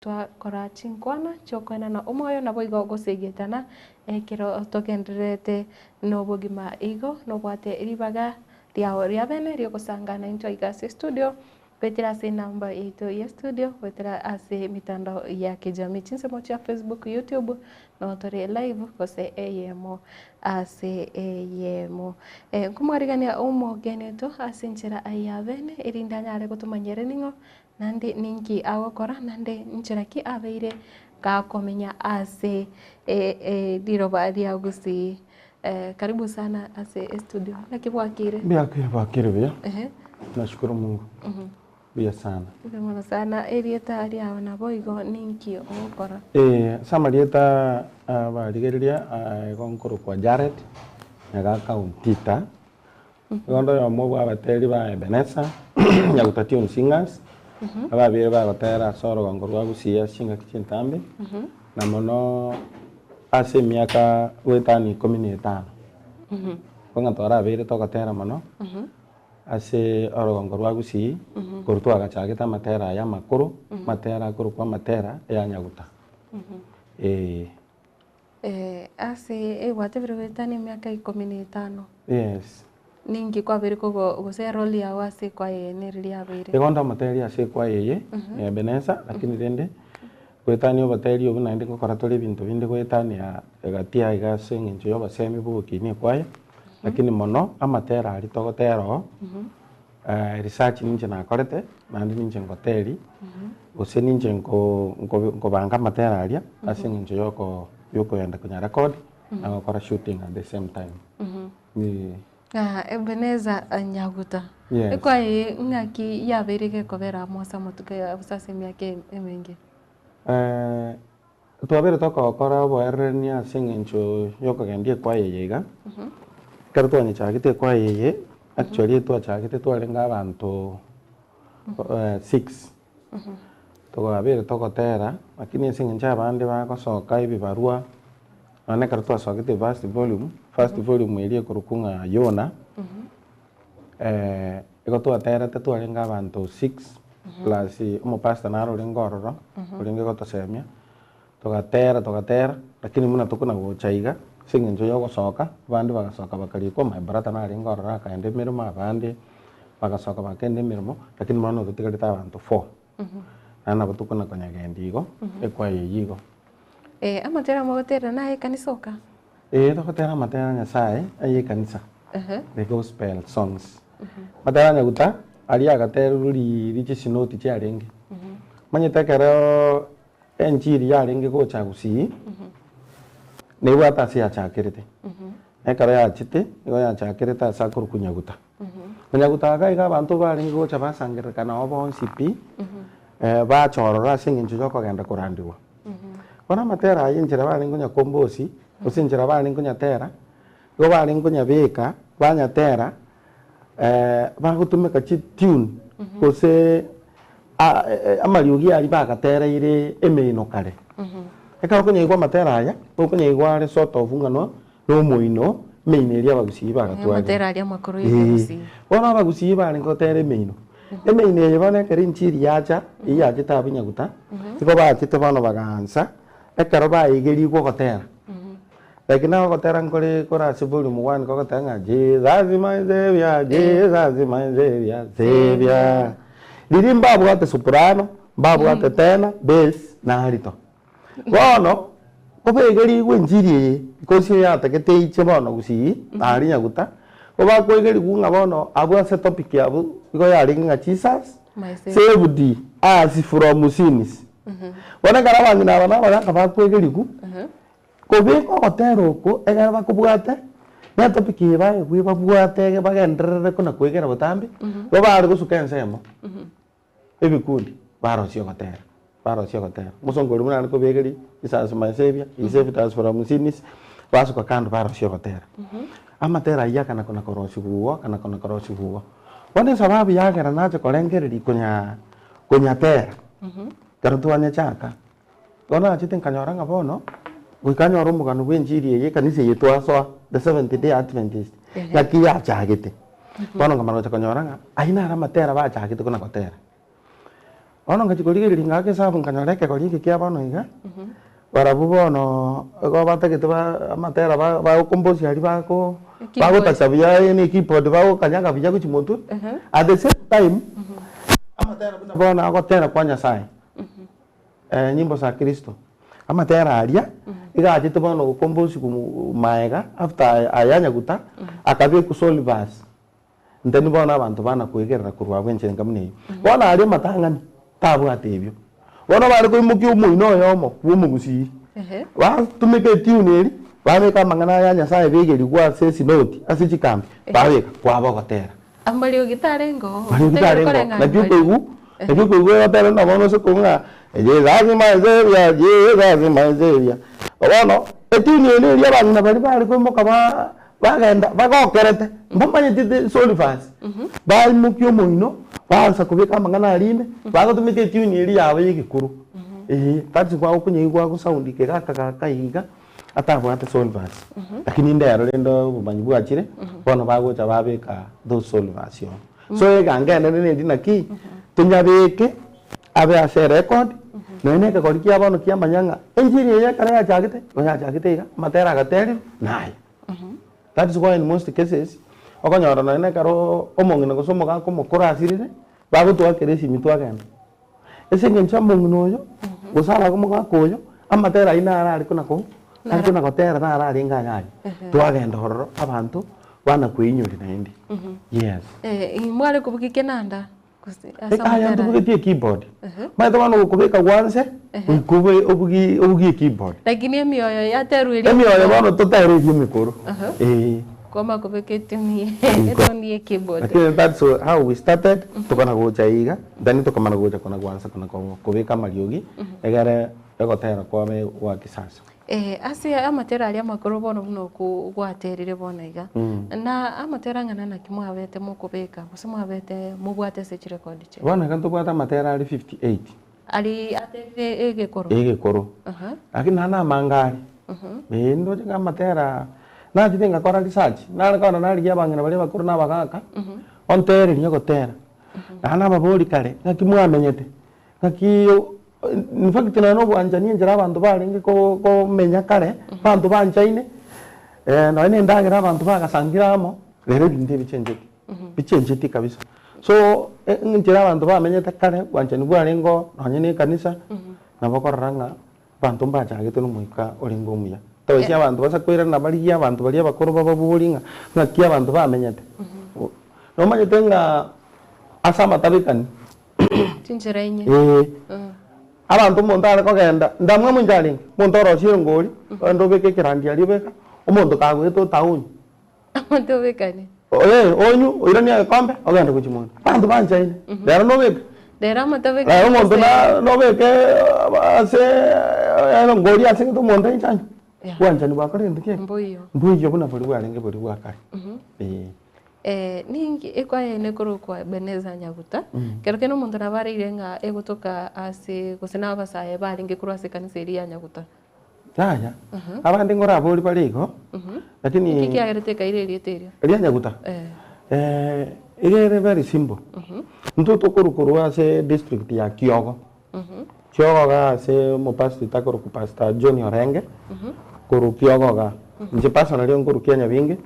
Twakora chinkwana chi'okoenana omoyo, naboigo gosegetana ekero togendererete nobogima igo nobwate ribaga riao ria bene ri'ogosanga naintwe aiga ase estudio, goetera ase enamba yaito ya estudio, goetera ase emitandao ya kijamii chinsemo chia Facebook, YouTube, noo tore live gose eyemo ase eyemo. Nkomwarigania omogeni oito ase enchera ya bene erinde anyare gotomanyia ere ning'o Naende ninki agokora, naende nchera ki abeire gakomenya ase riroba ria Gusii. Karibu sana ase estudio. Naki bwakire? Mbuya bwakire buya. Nashukuru Mungu. Buya sana. Mbuya mono sana. Erieta riao naboigo ninki ogokora? Ase amarieta abarigereria igo nkorokwa Jared Nyagaka Ontita. Igo onde oyomo bw'abateri ba Ebenesa, Nyaguta Tune Singers, ababeire bagotera ase orogongo rwa Gusii ase chingaki chintambe, na mono ase emiaka goetania ikomi na etano. Igo ng'a twarabeire togotera mono ase orogongo rwa Gusii, korwa twagachagete amatera aya amakoro, amatera akorokwa amatera ya Nyaguta, eh. Ase egwatebire goetania emiaka ikomi na etano. Yes. Ninki kwabeire kogo gose erole yao ase ekwaya eye neri riabeire? Igo ndomoteria ase ekwaya eye ya Ebeneza, lakini rende goetania oboteria obwo naende ngokora tore ebinto binde goetania egati aiga ase eng'encho ya obosemi bwa ogokinia ekwaya, lakini mono amatera aria togotera oo, research ninche nakorete, naende ninche ngoteria, gose ninche nko nkobanga amatera aria ase eng'encho yoko yokoyenda konya record na gokora shooting at the same time. Eeh. Ebeneza Nyaguta, Yes. ekwaya eye ng'aki yabeire gekobera amo ase amatuko aya gose ase emiaka emenge? Twabeire tokokora oboererania ase eng'encho yokogendia ekwaya eye iga, ekero twanyechagete ekwaya eye, actually twachagete twarenge abanto six, twabeire togotera lakini ase eng'encho abande bagosoka ebibarua, nonye ekero twasogete first volume, first volume eria ekorokwa ng'a Yona, igo twaterete twarenge abanto six plus omopastor naro orenge ororo, orenge gotosemia, togatera togatera, lakini buna tokona gocha iga, ase eng'encho ya ogosoka, abande bagasoka bakarikwa, my brother narenge ororo akaenda emeremo, abande bagasoka bakaenda emeremo, lakini bono totigarete abanto four, naende nabo tokona konyagendia igo, ekwaya eywo igo. Amatera mogoterera naye ekanisa oka? Ee, togotera amatera a Nyasaye aye ekanisa, the gospel songs. Amatera a Nyaguta aria agatererwa riiri chisinoti chiarenge. Omanyete ekero enchiri yarenge gocha Gusii, nebwate ase yachakerete. Na ekero yachete, nigo yachakerete ase akorokwa Nyaguta. Na Nyaguta iga iga abanto barenge gocha basangererekana oo bonsi pi, bacha ororo ase eng'encho ya okogenda korandigwa. Bono amatera aya enchera barenge konya kombosi, gose enchera barenge konyatera, nigo barenge konyabeka, banyatera bagotumeka chitune gose amariogi aria bagatereire emeino kare. Ekero okonyaigwa amatera aya, nigo okonyaigwa are sort of ng'a no omoino, emeino eria abagusii bagatwarire. Amatera aria amakoro ya ekegusii. Bono abagusii barenge gotera emeino. Emeino eye bono ekero enchiri yacha, eyio yachete abwo Nyaguta, nigo bachete bono bagaansa, ekero baegerigwe ogotera, like naye ogotera nkore kore ase volume one kogoteba ng'a Jesus my saviour, Jesus my saviour, saviour. Riria mbabwate soprano, mbabwate tenor, bass, na alto. Bono, kobegerigwe enchiri eye, because eyatagete eiche bono gusii, aria Nyaguta, kobakoegerigwa ng'a bono abwo ase topic abwo igo yarenge ng'a Jesus My Saviour. saved us from sins. Bono ekero abang'ina aba na abagaka bakoegerigwa, kobeka ogotera oko ekero bakobwate, na etopic eye baegwe babwate ege bagenderere kona koegera botambe, igo bare gosuka ensemo. Ebikundi, barosia ogotera, barosia ogotera. Omosongo oria buna are kobegeria, Jesus my saviour, he saved us from sins, basuka kando barosia ogotera. Amatera ayio akana kona korosigwa igo, akana kona korosigwa igo. Bono esababu yagera nache korengereria konya konyatera, ekero twanyechaka, bono nachete nkanyora ng'a bono, goika nyore omogano bwa enchiri eye ekanisa eye twasoa, the Seventh Day Adventist, ng'aki yachagete. Bono nkamanya gocha konyora ng'a ayio naro amatera bachagete kona gotera. Bono ngachia korigereria ng'ake esabu nkanyora ekegori eke kia bono iga, barabwo bono igo batagete ba amatera ba bagokombosia aria bako Ekeyboard. bagotacha buya yaani ekeyboard bagokanyaga buya gochia motwe, at the same time, amatera buna bono agotera kwa Nyasaye, nyimbo za Kristo, amatera aria, iga achete bono gokombosiwa maega after aya nyaguta, akabekwa solvers. Nteni bono abanto bana kwegerera korwa abwo enchera enga buna eyio. Bono aria amatang'ani tabwate ebio. Bono bare koimokia omoino oyomo bw'omogusii, batumeka etune eria, babeka amang'ana aya a Nyasaye begerigwe ase esinoti, ase chikambi, babeka, kwaba ogotera. Amariogi tarenge oo, Mariogi otagete tarenge oo. koreng'ana Naki mariogi. okoigwa, naki okoigwa egotera buna bono ase okong'u ng'a Jesus my saviour, Jesus my saviour. Bono, etune eye eria abang'ina baria bare koimoka ba Bagenda bagokerete, mbamanyeti the solifers, baimokia omoino, baansa kobeka amang'ana aria ime, bagotumeka etune eria yabo ya egekoro. Eeh, that's why okonyaigwa agosound kegaka gaka iga, atabwate solifers. Lakini ndero rende obomanyi bwachire, bono bagocha babeka those solifers oo. So eganga enene neri naki, tonyabeke abe ase erecord, nonya na ekegori kia bono kiamanya ng'a enchiri eye ekero yachagete, igo yachagete iga, amatera agaterire, naye. That is why in most cases, okonyora nonya na ekero omong'ina gose omogaka omokoro asirire, bagotwakera esimi twagenda. Ase eng'encho omong'ina oyo, gose abaga omogaka oyo, amatera aywo naro are kona ko are kona gotera naro arenge aya aye. Twagenda ororo abanto bana koinyoria naende, yes. Mware kobugia kenanda? Gose ase Aya amatera aya. ntobugetie ekeyboard. Omanyete bono gokobeka gwanse, goika obe obugie obugie ekeyboard. Lakini emioyo yaterwa eria Emioyo emikoro. bono totere eria emekoro. Eeh. Kwama kobeka etuni etuni ye keyboard. Lakini that's how we started, tokana gocha iga, then tokamana gocha kona gwansa kona kobeka amariogi, egere egotera kwabe gwa kisasa. Eh, ase amatera aria amakoro bono buna okwo gwaterire bono iga, na amatera ang'ana naki mwabete mokobeka gose mwabete mobwate ase chirekodi chiaino? Bono iga ntobwate amatera are 58. Aria aterire egekoro? Egekoro. Lakini naende amange are. Eeh ndoche ng'a amatera, nachete ngakora research, nare kogenda narigia abang'ina baria abakoro na abagaka, ontererie ogotera. Naende nababori kare, ng'aki mwamenyete? Naki in fact nonya na obwanchani enchera abanto barenge ko komenya kare, abanto banchaine, nonya na endagera abanto bagasangire amo, rero ebinto ebi bichencheti, bichencheti kabisa. So, enchera abanto bamenyete kare, obwanchani bwarenge oo, nonya na ekanisa, nabo okorora ng'a abanto mbachagete na omoika orenge omuya. Tobaisa abanto basa koirana barigie abanto baria abakoro bababorie ng'a ng'aki abanto bamenyete. Nomanyete ng'a ase amatabekani. Chinchera inye. Ee. Abanto omonto are kogenda, ndamwamu inche arenge, omonto orosie erongori, ogende obeke ekerandi aria obeka, omonto kagoeta otaoni. Omonto obekane. Ee, onywe, oiranie egekombe, ogende gochia mono. Abanto banchaine, rero nobeke. Rero omonto obekane. Rero omonto na nobeke ase erongori ase egento omonto ainche anywe. Bwanchani bwakora egento ki? Mboiyo. Mboiyo buna boria bwarenge boria bwa kare. Ee. Ninki ekwayaine korokwa Ebeneza Nyaguta? Kero kende omonto nabo areire ng'a egotoka ase gose na abasae barenge korwa ase ekanisa eria ya Nyaguta. Yaya, abande nkorabori bare igo, lakini. Nki kiagerete ekaira erieta erio? Eria Nyaguta? Eh. Iga ere very simple. Intwe tokorwa korwa ase district ya Kiogo. Kiogo igaa ase omopastor akorokwa Pastor John Orenge, korwa Kiogo igaa. Inche personally nkorwa Kianyabinge.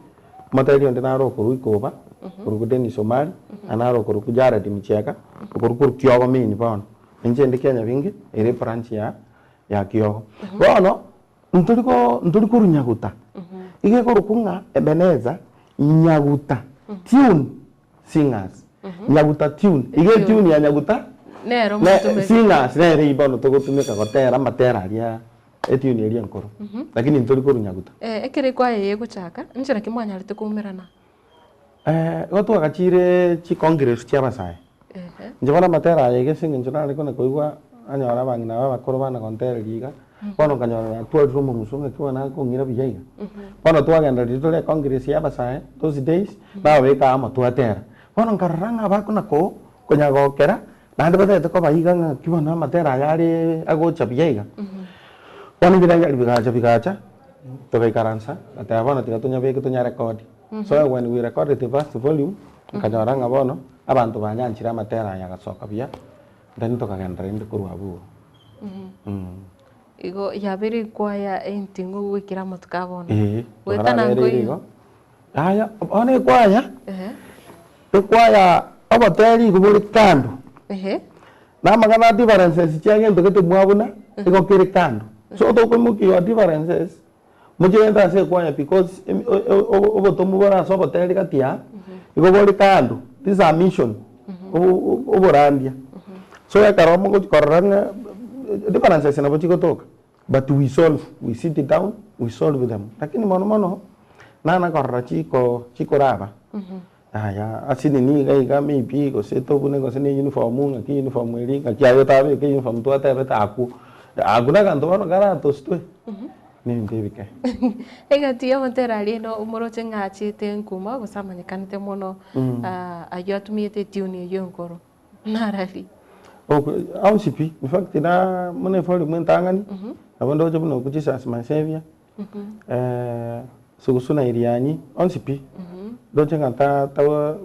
Omotebia onde nare okorwa ikoba, okorokwa Dennis Omari, na nare okorokwa Jared Michieka, okorokwa korwa Kiogo main bono. Inche inde Kianyabingi, ere ebranch ya ya Kiogo. Bono, ntori ko ntori korwa Nyaguta, iga ekorokwa ng'a Ebeneza Nyaguta Tune Singers. Nyaguta Tune, iga etune ya Nyaguta Nero ne motumeke. Singers nere eywo bono togotumeka gotera amatera aria Etune eria enkoro, lakini ntori korwa nyaguta. Ekero ekwaya eye egochaka, inche naki mwanyarete koumerana? Igo twagachire chicongress chia abasae. Inche bono amatera aya iga ase eng'encho nare kona koigwa anyore abang'ina aba abakoro bana gontereria iga, bono nkanyora natwarire omong'uso ng'aki bono akong'ira buya iga. Bono twagenda riria tore econgress ya abasae those days, nababeka amo twatera. Bono nkarora ng'a abakona ko konyagokera Naende batagete koba iga ng'aki bono amatera aya are agocha buya iga. Bono ebirengererio bigacha bigacha, togaikaransa, ngateba bono tiga tonyabeke tonyarekodi. So when we recorded the first volume, nkanyora ng'a bono, abanto banyanchire amatera aya agasoka buya. Then tokagenda rende korwa abwo igo. Igo yabeire ekwaya enting'u goikera amatuko a bono. Eeh, Goetana twarabereire nkoiyo. igo. Yaya, bono ekwaya, Ehe. ekwaya oboteri igo bore kando, Ehe. na amang'ana a differences chia gento gete mwabuna, igo kere kando. So tokoimokia your differences, mochirente ase ekwaya because emi o- o- o- obotomwa bore ase oboteri gati aa, igo bore kando, this a mission, obo oborandia. So ekero mogochi korora ng'a differences nabo chigotoka. But we solve, we sit down, we solve them. Lakini mono mono, nana korora chiko chikoraba, yaya ase nini iga iga maybe gose tobune gose ne uniform ng'aki uniform eri ng'aki aye otabeka uniform twatebete akwo, akwo na aganto bono karatositwe, na ebinto ebike. Egati y'amatera aria ino moroche ng'a achete nkuma gose amanyekanete mono, ayio atumiete etune eyio enkoro. Narari. Ok onsi pi, in fact na buna eforum entang'ani, nabo ndoche buna okwo Jesus my saviour, sugusu na irianyi, onsi pi, ndoche ng'a ta ta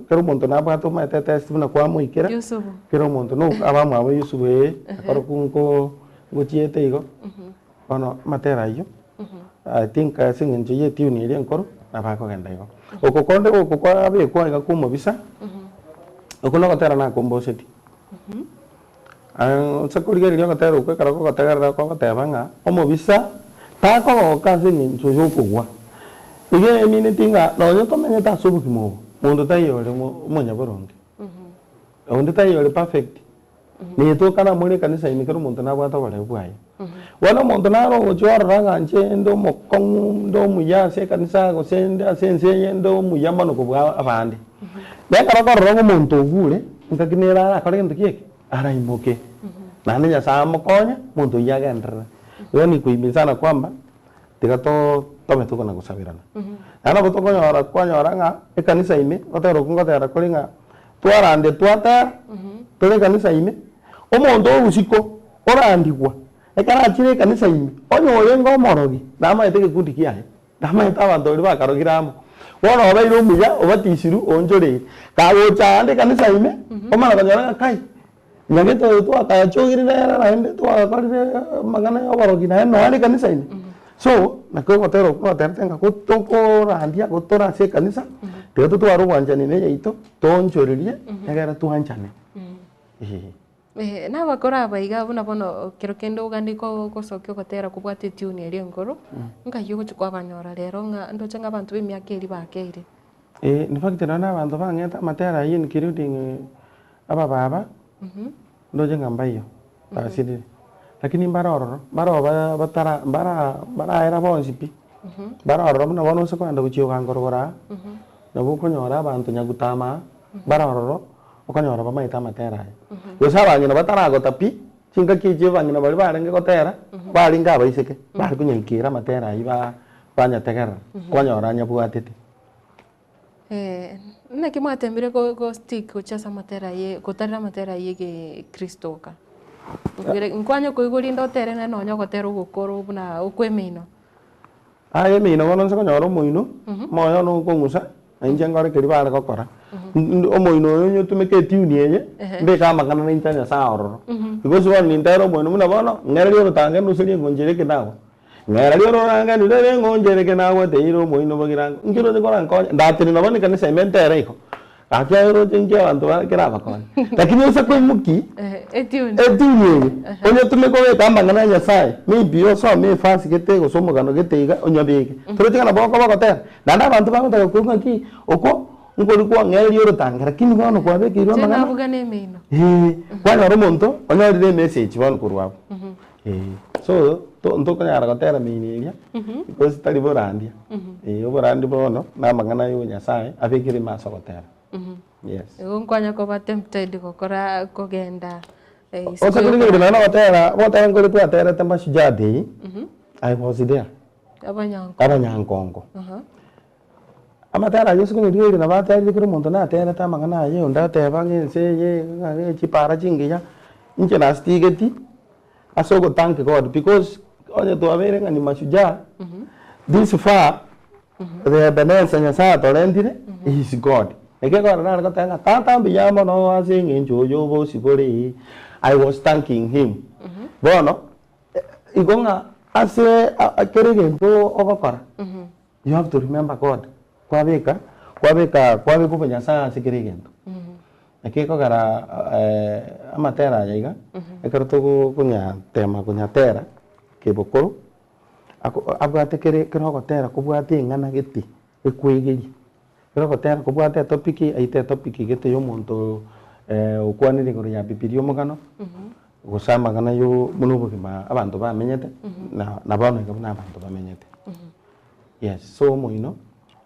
kera omonto nabwate omanyete etest buna kwamoikera, Yusufu. kera omonto no abamwabo Yusufu eh, akorokwa nko ngochiete igo, bono amatera ayio, I think ase eng'encho ya etune eria enkoro, nabo akogenda igo. Oko konde oko kwabekwa iga kwa omobisa, oko nogotera nakomboseti. Ase korigereria ogotera okwo ekero kogotegerera kogoteba ng'a omobisa takogoka ase eng'encho ya okogwa. Iga emineti ng'a nonye tomenyete ase obogima obo, monto taiyo ore omonyaboronge, onde taiyo ore perfect. Netoka namore ekanisa ime kera omonto nabwate oboreu bwaye. Bono omonto naro ogochia orora ng'a inche nde omokong'u, nde omuya ase ekanisa gose nde ase ense eye nde omuya mono kobua abande. Na ekero okorora ng'a omonto ogure, engaki nere arakore gento ki eke? Araimoke. Naende Nyasaye amokonye, omonto oyio agenderere. Igo nikuhimizana kwamba, tiga to tobe tokona gosaberana. Naende nabo tokonyora kwanyora ng'a ekanisa ime, gotera okwo ngotera kore ng'a twarandia twatera, tore ekanisa ime, omonto o bosiko orandigwa, ekero achire ekanisa ime, onye orenge omorogi, namaete egekundi kiaye, namaete abanto baria bakarogire amo. Bono obeire omuya, obatisirwe, oonchoreire, kagocha aande ekanisa ime, omana konyora ng'a kai, Nyagete oyo twakayachogire nere naende twagakorire amang'ana ya oborogi naende nonya ekanisa ime. So, naki ogotera okwo gwaterete ng'a gotokorandia gotore ase ekanisa, tiga totware obwanchani na eyaito, toonchorerie, egere twanchane. Eeh. Eh, nabakora aba iga buna bono kero kende ogende ko gosokia ogotera kobwate etune eria enkoro, nkai ogochia kwabanyora rero ng'a ndoche ng'a abanto ba emiaka eria bakeire. Eh, in fact nonye na abanto bang'ete amatera ayio including Abababa, ndoche ng'a mbaiyo, basirire, lakini mbare ororo, mbare oba batara mbara mbaraera bonsi pi, mbare ororo buna bono ase kogenda gochia ogangorogoro aa, nabo okonyora abanto nyagutama aa, mbare ororo, okonyora bamaete amatera aya. Gose abang'ina bataragota pi, chingaki echio abang'ina baria barenge gotera, barenge abaiseke, bare konyaikera amatera aywo ba banyategerera, kwanyora anyabwatete. Naki mwatembire go go stick gochia ase amatera aye gotarera amatera aye egekristo oka? Nkere nkwanye koigwa rinde otere naende nonye ogotera ogokoro buna okwa emeino. Aye emeino bono nse konyora omoino, omoyo one okong'usa, na inche nkore keria bare gokora. Omoino oyo nyotumeke etune eye, mbeke amang'ana na inche a Nyasaye ororo. Because bono nintere omoino buna bono, ng'ererie orotange nduserie engoncho ere ekenago. Ng'eraria ororanganire reng'oncho ere kenagweteire omoino bogirango, inki oroche korankonya? Ndatenena bono ekanisa ime ntere igo, gaki aye oroche inki abanto ba kerabakonye. Lakini ose koimoki Etune. etune eye, onyetume kobeka amang'ana a Nyasaye, maybe osome efasi gete gose omogano gete iga onyabeke. Toroche ng'a nabo okoba ogotera, naende abanto bagotaka koigwa ng'aki oko nkori kwang'ereria orotange lakini bono kwabekeirwe Inche amang'ana, nabuga na emeino. eh, kwanyora omonto onyorire emessage bono korwa abwo. Eeh, so to ntokonyara gotera main eria, because tari borandia, eh oborandia bono na amang'ana ya obonyasaye abekire ime ase ogotera, yes. Igo nkwanya koba tempted gokora kogenda isiko Ose ya korigereria okorandia. nonye na ogotera, ogotera nkore twaterete Mashujaa Day, I was there, Abanyankongo. abanyankongo. Amatera ayio ase konyarigereria nabo aterire kera omonto naterete amang'ana aye, onde ateba ng'a ense eye ng'a chipara chingiya, inche nasitigeti ase ogo thank God because onye twabeire ng'a ni mashujaa, this far, the Ebeneza Nyasaye atorentire, he is God. Naki ekero nare goteba ng'a tata mbuya mono ase eng'encho oyo obosibore. I was thanking him. Bono, igo ng'a ase kera egento ogokora, you have to remember God. Kwabeka, kwabeka, kwabeka obonyasae ase kera egento. Naki ekogera amatera aya iga, ekero togokonyatema konyatera kebokoro, ako abwate kere kera ogotera kobwate eng'ana gete, ekwegeria. Kera ogotera kobwate etopic, aite etopic gete ya omonto okwanire igoro ya bibilia omogano, gose amang'ana yo buna obogima abanto bamenyete, na na bono iga buna abanto bamenyete. Yes, so omoino,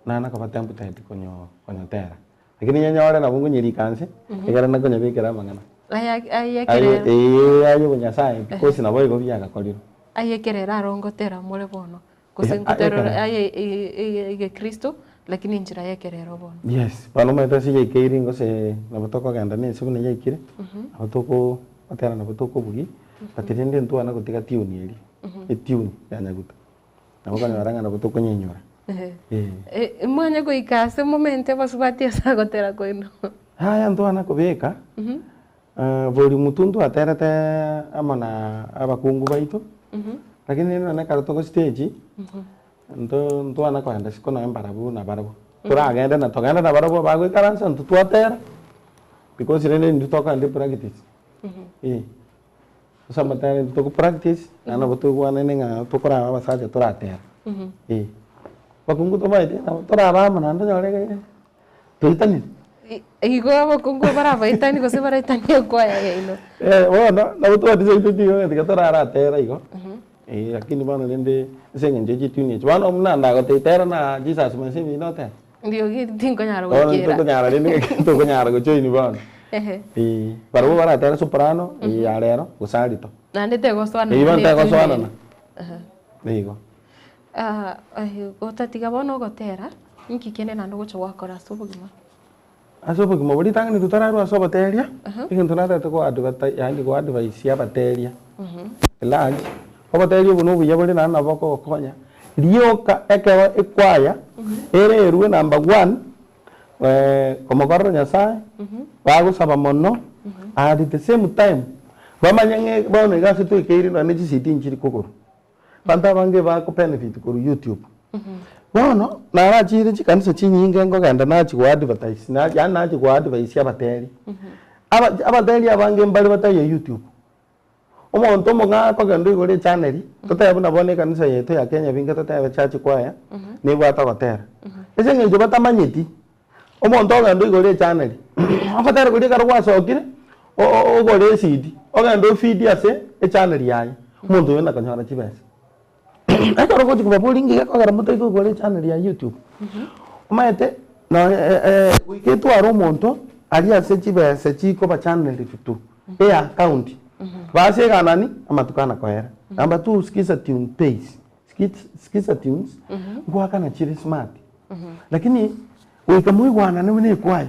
nana koba tempted konyo konyotera. Lakini nyenyore nabo nkonyerika nse, ekero nakonyabekera amang'ana. Aya aya Aye ekerero. eeh aye obonyasae because nabo igo biagakorirwe. Aye ekerero aro ngotera more bono, gose Eh, ngotera ore ekerero. aye egekristo lakini enchera ya ekerero bono. Yes, bono omanyete ase yaikeire gose nabo tokogenda na ense buna yaikire, nabo toko gotera nabo tokobugia, but rende ntwana gotiga tune eria, etune ya nyaguta. Nabo okonyora ng'a nabo tokonyenyora. Eh. Mwanye goika ase momente abasubati ase agotera kwaino. Yaya ntwana kobeka, bori motwe ntwaterete amo na abakungu baito, lakini rende nonye ekero togo stage, nto ntwana kogenda isiko nonye mbarabwo na barabwo. Toragende na togende na barabwo bagoikaransa intwe twatera, because rende intwe tokogenda epractice, eh. Ase amatera intwe togo practice, naende nabo toigwanane ng'a tokoraba abasacha toratera, eh. Abakungu tomaete nabo torabe amo naende onyore iga toitanire. Igo abakungu barabaitani gose baraitanie ekwaya yaino. Eh, bono nabo twadisaideti igo ng'a tiga toraratera igo, eh lakini bono rende ase eng'encho ye chituni echi, bono buna ndagotebia tera na Jesus Masihi notebe? Riogi tinkonyara Bono goikera. ntokonyara rende ng'aki ntokonyara gojoin bono. Ehe. Eeh, barabwo baratere soprano, eye ya rero, gose alto. Naende tegosoanana Eyio bono na etune tegosoanana. ere. Nigo. Ah, gotatiga bono ogotera, inki kende naende ogocha gwakora ase obogima? Ase obogima obo ritang'ani totararwa ase oboteria, egento natagete ko adverti yaani ko advise abateria, large, oboteria obo na obuya bore naende nabo bokogokonya, rioka ekero ekwaya ere erwe number one, komokorera Nyasaye, bagosaba mono, at the same time, bamanye ng'a bono iga ase toikeire nonye ne chisiti nchiri kogorwa. Abanto abange bako benefit korwa YouTube. Bono narachire chikanisa chinyinge nkogenda nachia go advertise na yaani nachia go advise abateri. Aba abateri abange mbare bataiyo YouTube. Omonto omong'ao akogenda oigore echannel, totebe buna bono ekanisa yaito ya Kenya binge totebe church choir, nebwate ogotera. Ase eng'encho batamanyeti, Omonto ogenda oigore echannel, ogotera koria ekero gwasokire, ogore ecd, ogende ofeed ase echannel yaye, omonto oyio nakonyora chibesa. Ekero ogochi kobaboria ng'ai gekogera motari koigora echannel ya YouTube, omanyete nonye goika etware omonto aria ase chibesa chikoba channeled to eaccount, baseganani amatuko anakoera. Number two skiza tune pays. Skiza tunes ngoakana chire smart lakini goika moigwanane buna ekwaya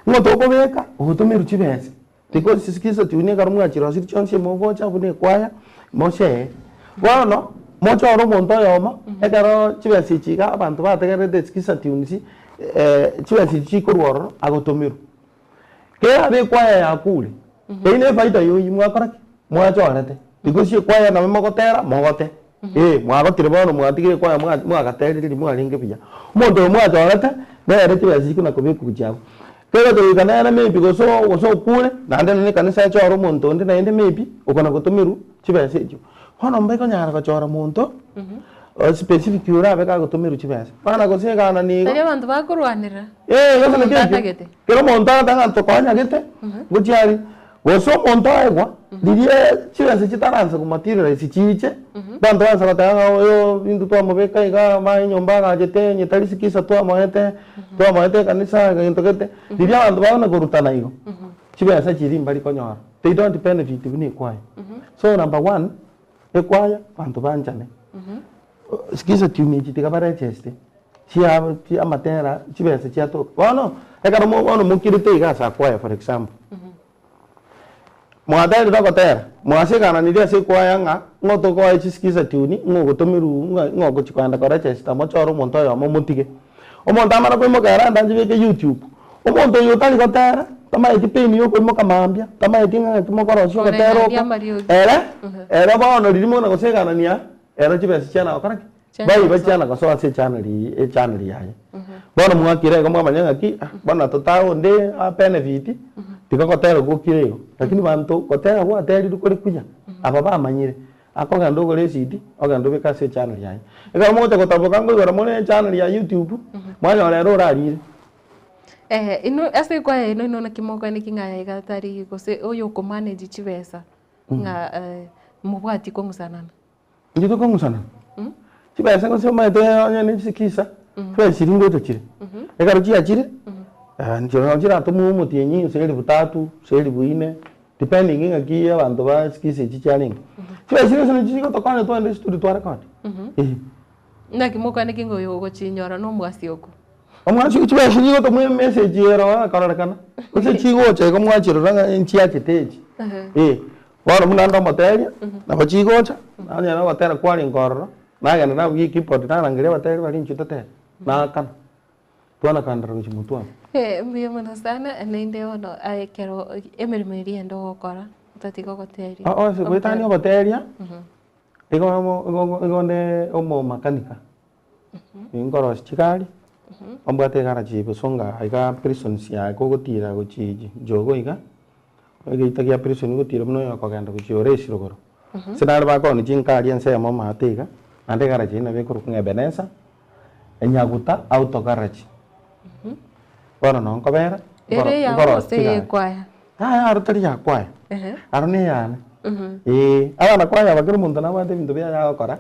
ng'o tokobeka ogotomerwa chibesa because skiza tune ekero mwachirosirie chionsi mogocha buna ekwaya moshare bono mochore omonto oyomo ekero chibesa echi iga abanto bategererete skiza tunes chibesa echi chikorwa ororo agotomerwa. Kerabe ekwaya yakure, eyio ne efaida yoyio mwakora ki? Mwachorete. Because ekwaya nabo mogotera, mogote. Eh, mwagotire bono mwatigire ekwaya mwa mwagaterire riria mwarenge buya. Omonto oyo mwachorete, nere chibesa chikona kobekwa gochia abwo. Kegocha goika nere maybe gose gose okure, naende nonye ekanisa echore omonto onde naende maybe, okona gotomerwa chibesa echio. Bono mbekonyara gochora monto, specific orabe kagotomerwa chibesa. Bono gose egana nigo. Tari abanto bakorwanera. Ee, gose Omonto naki ekio, atagete. kera omonto agateba ng'a tokonyagete, ngochia aria, gose omonto aegwa, riria chibesa chitaransa komaterialize chiiche, abanto baansa goteba ng'a oyo intwe twamobeka igaa omanye enyomba agachete onye tari sikisa twamoete, twamoete ekanisa egento gete, riria abanto bagona korutana igo, chibesa chiria mbari konyora, they don't benefit buna ekwaya. So number one, ekwaya, abanto banchane, Sikiza tune echi tiga barecheste chia chi amatera chibesa chiatoka. Bono, ekero mo bono mokirete iga ase akwaya for example, mwaterire ogotera, mwasegananirie ase ekwaya ng'a ng'o tokoa chisikiza tune, ng'o ogotomerwa ng'a ng'o ogochi kogenda korechesta mochore omonto oyomo motige. Omonto amana koimoka ere ande anchibeke youtube, omonto oywo otari gotera. Tamaeti pain ya okoimoka mambia, tamaeti ng'a ng'aki mokorosia ogotera Koreng'ania oko, amariogi. ere, ere bono riria mono goseganania, ero chibesa chiana gokora ki? Chiana Baiba gosoa. chiana gosoa ase echannel echannel yaye. Bono mwakire igo mwamanya ng'aki, ah, bono totae onde a benefit, tiga gotera gokire igo. Lakini banto gotera gwaterirwe kore kuya, aba bamanyire, akogenda ogore ecd, ogende obeke ase echannel yaye. Ekero mogocha gotaboka nkoigora more echannel ya YouTube, mwanyora ere orarire. Eh, inwe ase ekwaya yaino inwe naki mokoeneki ng'a aya iga tari gose oyo okomanage chibesa ng'a mobwati kong'usanana? Intwe tokong'usanana? Chibesa gose omanyete onye ne chisikisa, chibesa chiria ngocha chire, ekero chiachire, inche nabo chiratomwe omotienyi gose elifu tatu, gose elifu ine, depending ng'aki abanto ba sikisa echi chiarenge. Chibesa chiria gose nachi chigotokonya twagenda esitudio twarekodi, eh. Naki mokwaneki ng'a oyo ogochinyora nomwasi oko? Omwasi oyo chibesa chigotomwa emessage ero akororekana, gose chigocha igo mwachirora ng'a nchiachete echi. Eh, bono buna ande omoteria, nabo chigocha, nonye na ogotera kwarenge ororo, nagenda nabugia ekeyboard narangeria abateri baria inchuo totere, naakana, twanakandera gochia motwe abwo. Eh, mbuya mono sana, naende bono aye ekero emeremo eria ende ogokora, otatiga ogoteria. Oo ase goetania ogoteria, igo igo igo onde omomakanika. Ninkorosia chigari, ombwate egaraji bosonga iga prisons yaye kogotira gochia Jogoo iga, egeita gia prison ogotira buna oyo okogenda gochia Oresi rogoro. Ase nare bakoonia chinkari ensemo amaate iga, naende egaraji eyio nabo ekorokwa ng'a Ebeneza, Enyaguta auto garage. Bono noo nkobera, Ere eyao nkorosia gose chigari. eyekwaya? Yaya aro tari ya kwaya, aro neyane, eeh. Abana kwaya aba kera omonto nabwate ebinto biaye agokora,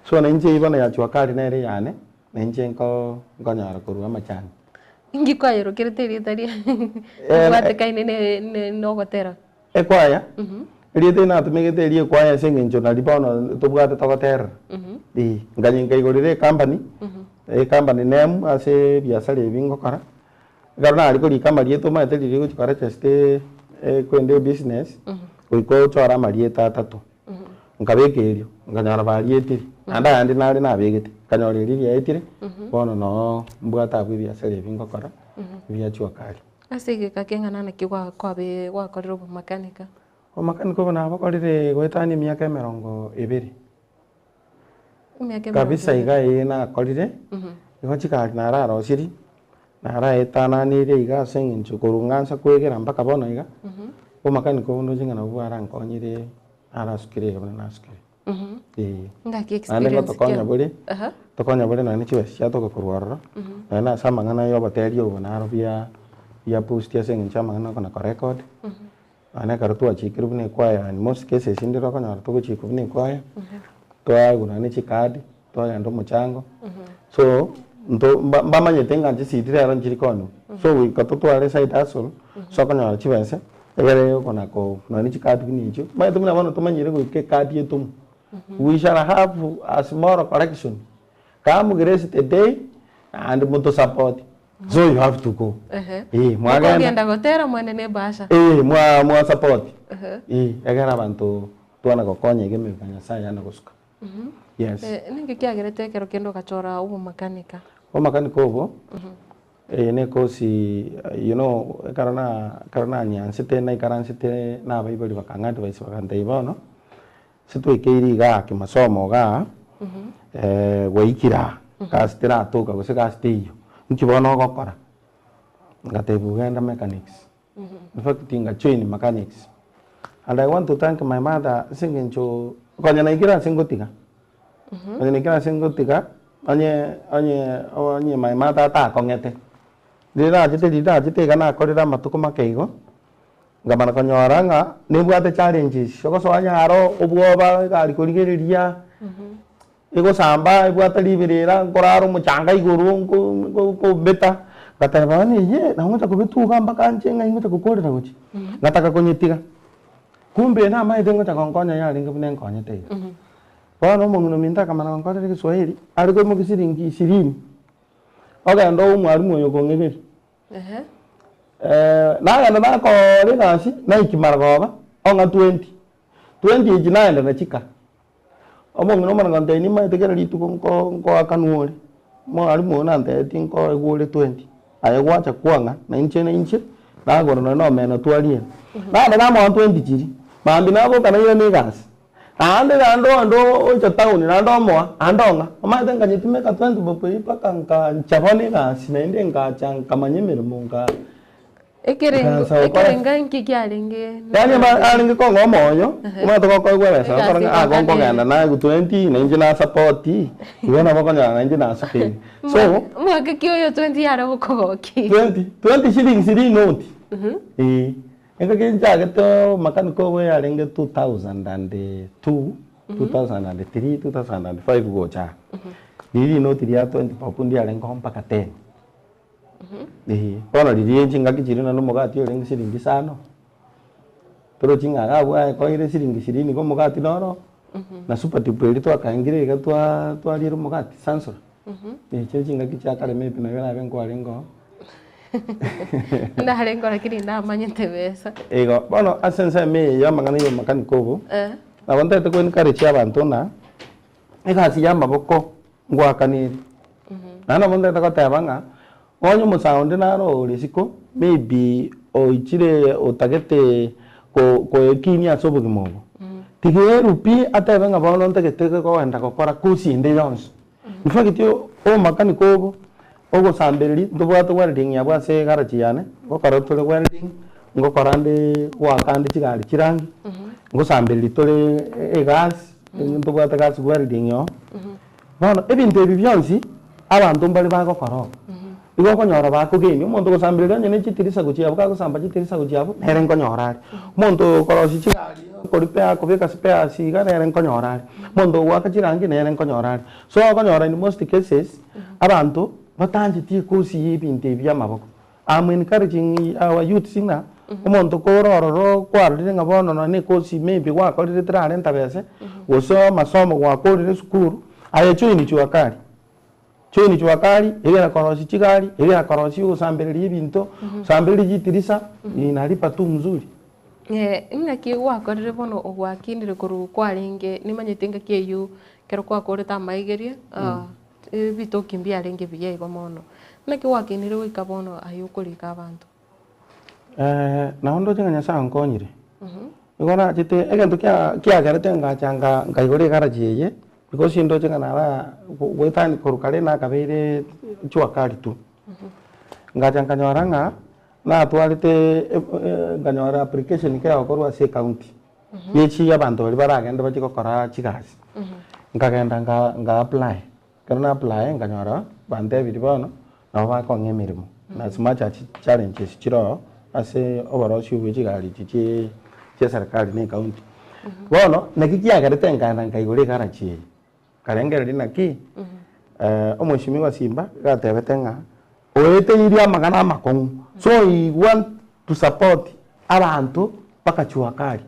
so na inche eywo bono ya jua kali nere eyane, na inche nko nkonyora korwa amachani. Inki kwayerokerete erieta ria ribwatekaine ne ne na ogotera? Ekwaya, erieta eri natumegete eria ekwaya ase eng'encho nari bono tobwate togoterera, eeh. Nkanye nkaigorera ecompany, ecompany name ase ebiasara ebi ngokora. Ekero nare korika amarieta omanyete riria ogochia koregister ekwende ebusiness, goika ochore amarieta atato, nkabeka erio, nkanyora barietire, naende ayande nare nabegete, nkanyora erio riaetire, bono noo mbwate abwo ebiasara ebi ngokora, bia jua kali. Ase egeka keng'ana naki gwa kwabe gwakorire obomakanika? Obomakanika obo nabokorire goetania emiaka emerongo ebere. Emiaka emerongo Kabisa ebere. iga eye nakorire, igo chigari nararosirie, naraetananirie iga ase eng'encho korwa ng'ansa kwegera mpaka bono iga, omakanika obo ndoche ng'a nabwo bwarankonyire narasukire iga buna nasukire, eh. Ngaki Naende experience ngotokonya ki? bore, Aha. tokonya bore nonye chibesa chiatoka korwa ororo, nonye ase amang'ana ya oboteria obo naro bia bia boost ase eng'encho ya amang'ana okona korecord. Nonya ekero twachikirwe buna ekwaya in most cases ndire okonyora togochikwa buna ekwaya, twaegwa nonya ne chikadi, twagenda omochango, so nto mba mbamanyete ng'a chisidi rero nchiri konywa, so goika totware side hustle, ase okonyora chibesa, egere okona ko nonya ne chikadi buna echio, omanyete buna bono tomanyire goika ekadi etomwe, we shall have a small collection, come grace the day, naende motosupport. So you have to go. Ehe. Eh, mwagenda. Okogenda gotera mwene ne ebahasha. Eh, mwa mwa support. Ehe. Eh, egera abanto twana gokonya iga emeremo ya Nyasaye yana gosuka. Yes. Eh, ninki kiagerete ekero kende ogachora obomakanika? Obomakanika obo, eye ne ekosi you know ekero na ekero nanyansete naikaransete na abaibori bakang'a advice bakantebia bono, Ase twaikeire igaa kimasomo igaa, gwaikire aa, gasi teratoka gose gasi teiyo, inki bono ogokora? Ngatebiwa genda mechanics, in fact nga join mechanics, and I want to thank my mother ase eng'encho konya naikire ase ngotiga, konya naikire ase ngotiga, onye onye onye my mother atakong'ete, riria nachete riria nachete iga nakorire amatuko make igo. Nkamanya konyora ng'a nebwate challenges, ogosoa nyaro, obwoba, egari korigereria, egosamba ebwate riberera, nkorara omochanga igoro nko nko nkombeta, ngateba bono eye nabo ngocha kobetuga mpaka nche ng'ai ngocha gokorera gochia, ngataka konyetiga. Kumbe namaete ngocha gonkonya yarenge buna enkonyete iga. Bono omong'ina ominto akamanya gonkorera egeswahili, are koimokia siringi ishirini, ogenda oe omwalimu oyo okong'egeria. Nagenda nakora egasi, naiki marogoba, ong'a twenty, twenty echi nagenda nachika, omong'ina omane gontebia nimanyete kera rituko nko nkoakanwa ore, omwalimu oyo nantebetie nkoegwa ore twenty, aye gwacha kwang'a na inche na inche. Nagora nonye na omena twariera. Naende namoa 20 chiria, mambia naboka nairana egasi. Naende naende onde ocha town naende omoa, naende ong'a. Omanyete nkanyetumeka 20 bob eywo mpaka nkancha bono egasi naende ngacha nkamanya emeremo nka. Ekerengo Nkaansa gokora. ekerengo inki kiarenge Yaani aba arenge kong'a omoyo, omanyete gokoegwa ebesa Egasi okore ng'a ah egoka gonkogenda nere. naegwa 20 na inche nasapoti, igo nabo okonyora na inche nasukeire. So, Mwaka ki oyo 20 yare gokogokia? 20, 20 shillings rinoti, eh. Engaki nchagete omakanika obo yarenge 2002, 2003, 2005 gocha aa. Riria rinoti ria 20 bob ndiarengeo mpaka 10. Eeh, bono riria chingaki chiria naende omogati orenge siringi isano, torochi ng'a iga abwo aye koire siringi ishirini iga omogati noro, na super dip eria twakaengire iga twa twariera omogati sansora, echio chingaki chia kare maybe nabo erabe nkwarenge oo. Ndarenge lakini ndamanyete besa. Igo, bono ase ensemo eye ya amang'ana ya omakanika obo, Eh. nabo ntagete ko encourage abanto ng'a, egasi ya amaboko ngwakanire. Naende nabo ntagete goteba ng'a, onye omosae onde naro ore isiko, maybe oichire otagete ko- koekinia ase obogima obo, tiga erwe pi atebe ng'a bono ntagete kogenda gokora course ende yonsi. In fact obomakaniko obo, ogosambereria, ntobwate welding abwo ase egarage yane, ngokora tore welding, ngokora nde goaka ande chigari chirangi, ngosambereria tore egasi, ntobwate gas welding oo. Bono ebinto ebi bionsi, abanto mbare bagokora oo, igo okonyora bakogenia, omonto ogosambereria onye ne chitirisa gochia abwo kagosamba chitirisa gochia abwo, nere nkonyora are. Omonto okorosia chigari okoripea akobeka spares iga nere nkonyora are, omonto ogoaka chirangi nere nkonyora are. So okonyora in most cases, abanto batancheti ekosi ya ebinto ebi bia amaboko. I'm encouraging our youths ng'a omonto kore ororo kwarorire ng'a bono nonye na ekosi maybe gwakorire terarenta bese, gose amasomo gwakorire esukuru, aye join jua kali. Join jua kali, egera korosia chigari, egera korosia ogosambereria ebinto, osambererie chitirisa, inalipa tu mzuri. Ng'aki gwakorire bono ogwakinire korwa kwarenge nimanyete engaki eywo ekero kwakorete amaigerio, ebitoki mbiarenge buya igo mono. Naki gwakinire goika bono aye okorika abanto? Nabo ndoche ng'a Nyasaye onkonyire, nigo nachete egento kia kiagerete ngacha nga nkaigora egaraji eye, because ndoche ng'a nara goetani korwa kare nakabeire jua kali tu. Ngacha nkanyora ng'a natwarete nkanyora application kegokorwa ase ecounty. Ye abanto baria baragende bachie gokora chigasi, nkagenda nka nka apply, ekero na apply nkanyora bantebirie bono, nabo bakong'a emeremo, na as much as challenges chire oo, ase oborosia bwe chigari echi chie chia eserekari na ecounty. Bono, naki kiagerete nkaenda nkaigora egaraji eye, nkarengereria naki, omweshimiwa Simba iga atebete ng'a oeteirie amang'ana amakong'u, so he want to support abanto mpaka jua kali.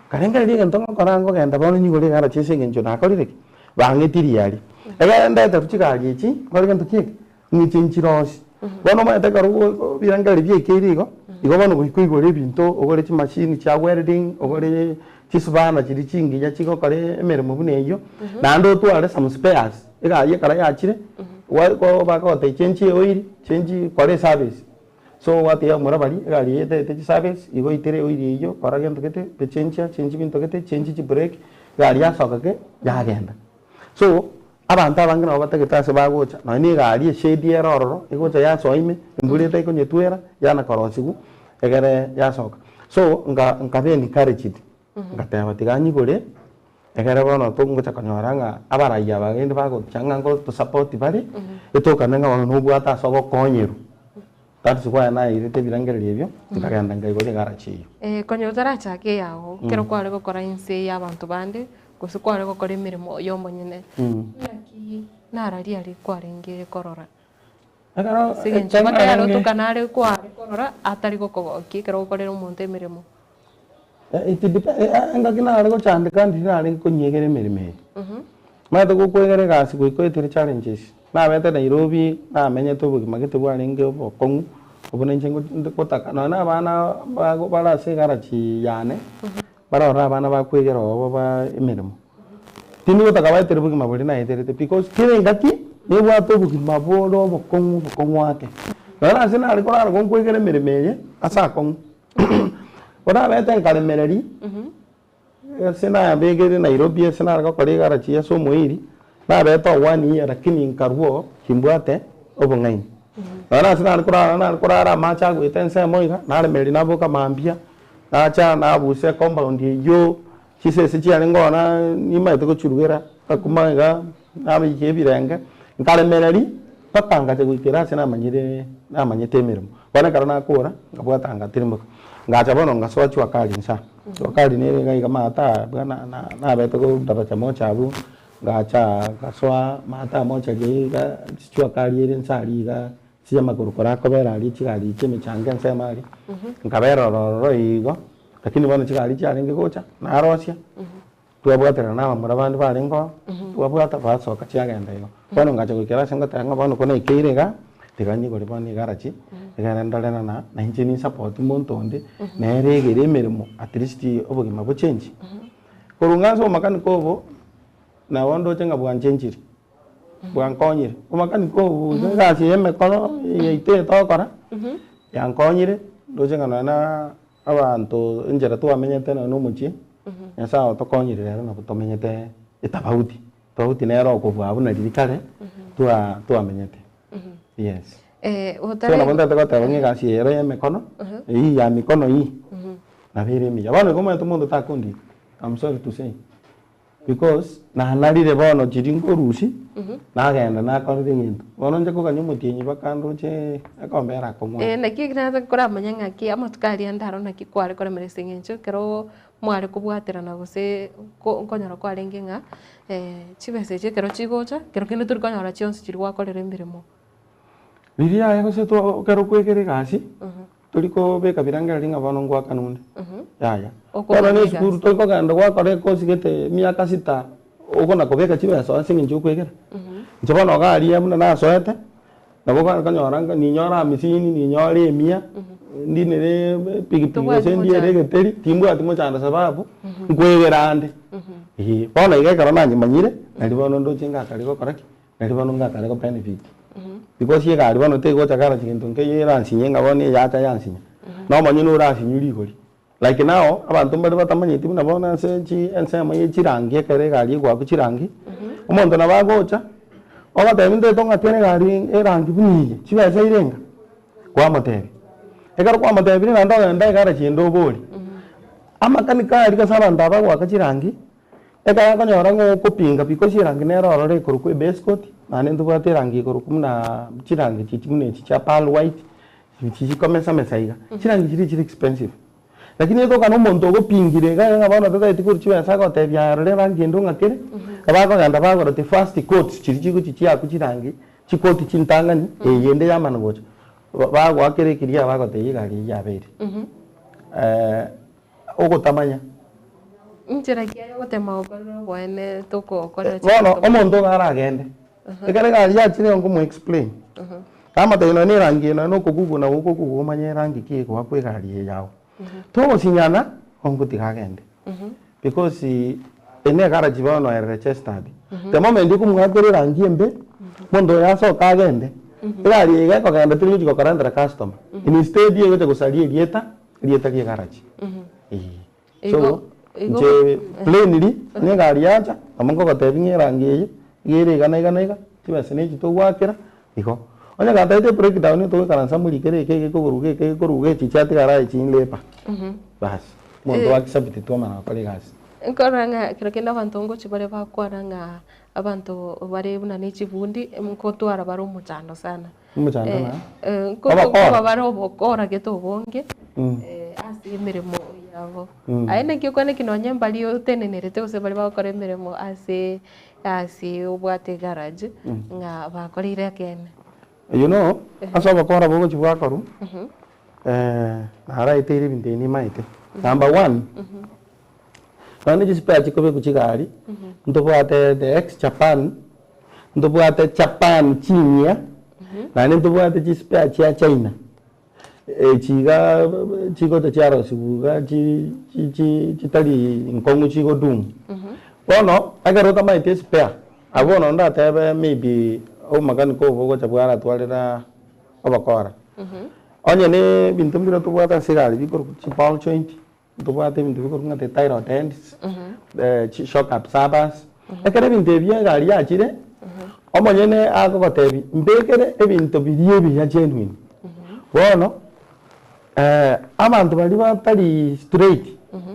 Nkarengereria egento ngokora nkogenda bono nyigore egaraji ase eng'encho nakorire ki? Bang'etirie aria. Ekero ndeterwa chigari echi, nkore gento ki eke? Ng'iche nchirosie. Bono omanyete ekero ebirengererio biaikeire igo, igo bono goika oigore ebinto, ogore chimashini chia welding, ogore chispanner chiria chingiya chigokora emeremo buna eyio, naende otware some spares, egari ekero yachire, bagogotebia change eoil, change kora eservice. So gwatiga abamura baria, egari eye etaete chiservice, igo oitere eoil eyio, kora gento gete, bechenchia, change binto gete, change chibrake, egari yasoka ki? Yagenda. So, abanto abange nabo batagete ase bagocha, nonya na egari eshade ere ororo, egocha yasoa ime, embura etari konyetwera, yana korosigwa, egere yasoka. So, nka nkaba encouraged, ngateba tiga nyigore, ekere bono togocha konyora ng'a abarai aba rende bagocha ng'a ngotosupport bare, etokane ng'a bono nobwate ase ogokonyerwa. That's why nairete ebirengererio ebio, nkagenda nkaigora egarachi eyio. Konya otarachaka eyago, ekero kware gokora inse y'abanto bande, gose kware gokora emeremo y'omonyene, naki nararia aria kwarenge korora? Ekero Ase eng'encho ekero batayare narenge otokana are kware korora atari gokogokia ekero ogokorera omonto emeremo. It depends, engaki nare gochandeka ndiri narenge konyiegera emeremo eye. Omanyete gokoegera egasi goika oetere challenges, nabete Nairobi, namenyete obogima gete bwarenge obokong'u, obwo na inche ngotaka nonye na abana bago bare ase egaraji yane, barore abana bakoegera obo ba emeremo. Tindi gotaka baetere obogima boria naeterete because kera engaki, nebwate obogima bore obokong'u obokong'u ake. Nonye ase nare korara gonkwegera emeremo eye, ase akong'u. Orabete nkaremereria, ase nabegere Nairobi ase nare gokora egarachi ase omoiri, nabete o one year lakini nkarwa oo timbwate obong'aini. Nonye ase nare korara nare korara amache agoeta ensemo iga, naremereria naboka mambia, nacha nabusa ecompound eywo, chisese chiarenge oo na nimaete gochirugera, ngakuma iga, nabaikia ebirenge, nkaremereria mpaka ngacha goikera ase namanyire namanyete emeremo. Bono ekero nakora, nkabwata ngatirimboka, ngacha bono ngasoa jua kali inse aa, jua kali nere iga iga maate aa buna na- na nabete daraja moja abwo, ngacha aa ngasoa maate aa mochari eye iga jua kali ere inse aria iga, ase amakoro kore akobera aria chigari chia emechango ensemo aria, nkabera ororo igo, lakini bono chigari chiarenge gocha, narosia, twabwaterana na abamura bande barenge oo, twabwata basoka chiagenda igo. Bono ngacha goikera ase ngoteba ng'a bono ko naikeire igaa, tiga nyigore bono egarachi, egere ndore ng'a na nainche ninsupport monto onde, nere egere emeremo at least obogima bochengi. Korwa ng'a ase obomakanika obo, nabo ndoche ng'a bwanchenchiri. Bwankonyire, omakanika obo iga egasi ya emekoro yaito eye togokora, yankonyire, ndoche ng'a nonya na abanto enchera twamenyete nonya na omochie, Nyasaye otokonyire rero nabo tomenyete etafauti, tofauti nere okobua buna riria kare twa twamenyete, yes. So nabo ntagete goteba ng'a egasi eye ero ya emekono, eywo ya mikono hii, nabo ere emiya. Bono igo omanyete omonto takondika, I'm sorry to say. Because nanarire bono chiria nkorusia, nagenda nakorire egento. Bono inche koganya omotienyi mpaka ndoche ekombe erakong'u. Eh, naki ekero koramanya ng'aki amatuko aria ndaro naki kware koremera ase eng'encho ekero mware kobwaterana gose ko nkonyora kwarenge ng'a chibesa echio ekero chigocha, kero kende tori konyora chionsi chiria gwakorera emeremo. Riria aye gose twa ekero okoegera egasi, Tori kobeka birengererio ng'a bono ngoakana onde, yaya. Bono na esukuru tori kogenda gwakora ekosi gete emiaka sita, okona kobeka chibesa ase eng'encho yokoegera. Inche bono iga aria buna nasoete, nabo okonyora ng'a ninyore amisini, ninyore emia, ndinere epikipiki Tobwati gose ndiere mochando. egeteri, timbwati mochando sababu, nkoegera ande. Eeh, bono iga ekero nanyemanyire, nari bono ndoche ngakare gokora ki? Nari bono ngakare go benefit. Because egari bono tegocha garage gento nkeiyo eransinye ng'a bono eyacha yansinya. Na omonyene orasinywe rigori. Like now, abanto mbare batamanyeti buna bono ase chi ensemo ye chirangi ekero egari egoakwa chirangi, omonto nabo agocha, ogotebia ntaete ong'akere egari erangi buna eye, chibesa irenga? Kwamotebia. Ekero kwamotebirie naende ogenda egarage ende oborie, amakanika aria gose abanto aba bagoaka chirangi, Ekero akonyora ng'a okopinga because erangi nere ororo ekorokwa ebesikoti, naende ntobwate erangi ekorokwa buna chirangi chichi buna echi chia pearl white, echi chikomesa mesa iga, chirangi chiria chire expensive. Lakini etoka na omonto ogopingire iga ng'a bono totageti korwa chibesa agotebia aye rora erangi ende ong'akere, abakogenda bagora the first coat chiria chigochi chiakwa chirangi, chikoti chintang'ani, eye ende yamana gocha, bagoakera ekiria bagotebia egari eyio yabeire. Ogotamanya. Inchera ki aye ogotema gokorera oboene tokokorera Bono omonto iga aragende, ekero egari yachire iga nkomo explain, namotebia nonye na erangi eye nonye na okoguguna gokogugwa omanye erangi ki egoakwa egari eye yago. Togosinyana, ongotiga agende because eye ne egarage bono ere registered. The moment okomwakera erangi embe, omonto oyo asoke agende, egari eye iga ekogenda teri gochi gokorentera customer, instead egocha gosaria erieta. Erieta ri'egarachi. Eeh. So, Igo- igo- inche plainly, onye egari yacha, nabo nkogotebia ng'a erangi eye, iga ere iga na iga na iga, chibesa na echi togoakera, igo. Onye gatagete breakdown togoikaransa amo rikere eke gekogoruga eke gekoruga echi chiatigara aye chinlepa. Baas, omonto Eh. accept twamana gokora egasi. Nkorora ng'a ekero kende abanto ngochia bare bakwana ng'a abanto bare buna ne chibundi, nkotwara bare omochando sana. Omochando Eh, ng'a? eh, Obokora. nkoba bare obokora gete obonge ase emeremo yabo. Aye naki okwane ki nonye mbari otenenerete gose baria bagokora emeremo ase ase obwate egarage ng'a bakoreire ekeene. You know, ase obokora bogochia bwakorwa, naraeteire ebinto ebi nimaete. Number one, nonya ne chispare chikobekwa chigari, ntobwate the ex Japan, Ntobwate Japan chinyia, naende ntobwate chispare chia China, echi iga chigocha chiarosiwa iga chi chi chitari nkong'u chigodumu. Bono, ekero otamaete espare, abwo bono ndatebe maybe obomakani kobo bogocha bwaratwarera obokora. Onye na ebinto mbire tobwate ase egari bikorokwa chiball joint, ntobwate ebinto bikorokwa ng'a tie rod ends, chi shock absorbers, ekero ebinto ebi egari yachire, omonyene agogotebia mbekere ebinto biria ebiya genuine. Bono, abanto baria batari straight,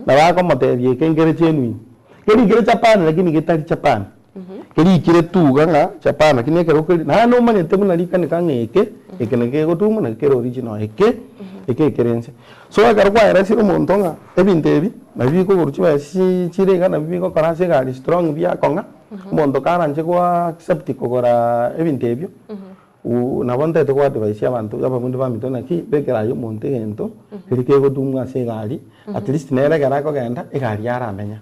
nabo akomotebia eke nkere genuine, kerikire Japan lakini getari Japan. Kerikire tuga ng'a Japan lakini ekero okeri naende omanyete buna rikanika ng'a eke, eke naki kegotumwa naki kere original eke, eke ekere inse. So ekero kwaeresire omonto ng'a ebinto ebi nabi bikogorwa chibesa chire iga nabi bigokora ase egari strong biakong'a, omonto karanche goa accept kogora ebinto ebio, nabo ntaete go advise abanto ababundi baminto naki bekera aye omonto egento keria kegotumwa ase egari, at least nere ekero akogenda egari yaramenya.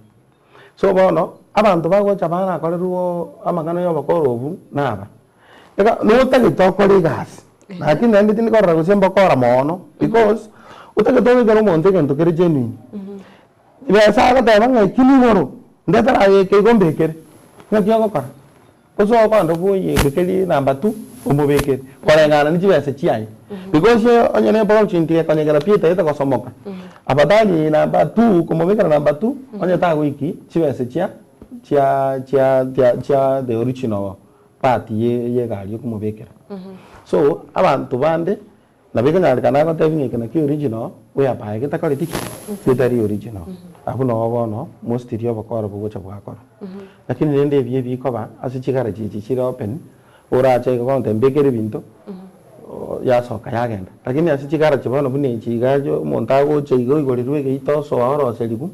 So bono, abanto bagocha barakorerwe amang'ana ya obokoro obwo naba, iga notagete okore egasi, lakini naende tindi korora gose mbokora moono because, otagete obekere omonto egento kere genuine, besa agoteba ng'a eki nigoro, ndetera aye eke igo mbekere, ng'aki ogokora? Gose okogenda bwoye keria number two omobekere, koreng'ana ne chibesa chiaye. Because onye ne eproject ekonyegera pi etagete gosomoka, afadhali number two komobekera number two, onye tagoiki chibesa chia chia chia chia chia the original part ye ye egari okomobekera. So, abanto bande, Nabo ekonyarekana agotebi ng'a eke nakio original, whereby getakoreti ki? Getari original. Abwo noo bono mostly obokora bogocha bwakora. Lakini rende ebi ebikoba ase chigarage echi chire open, orache iga bono mbekere ebinto, yasoka yagenda. Lakini ase chigarage bono buna echi iga omonto agocha iga oigorerwe egeita osoa oroserigwe,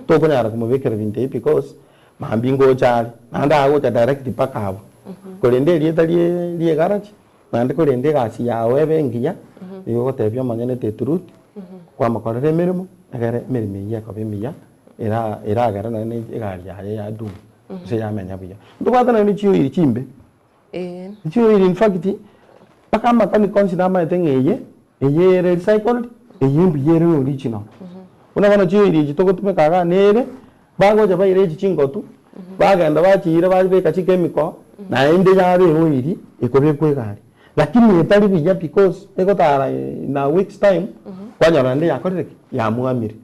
tokonyara komobekera binto ebi because, mambia ngocha are, naende agocha direct mpaka abwo. Korende erieta rie rie egarage. Naende korende egasi yao ebe engiya, nigo ogotebia omonyene the truth, kwamokorera emeremo, egere emeremo eyio ekoba emiya, era eragere naende egari yaye yadumu, gose yamenya buya. Ntobwate naende chioiri chimbe, chioiri in fact, mpaka amakanika onsi namaete ng'a eye, eye ere recycled, eye mbuya ere original. Buna bono chioiri echi togotumeka igaa nere. Bagocha baira echi chingotu, bagenda bachiira babeka chikemiko, naende yaba eoiri ekobekwa egari. Lakini etari buya because egotara in a week's time, kwanyora naende yakorire ki? Yamwamire.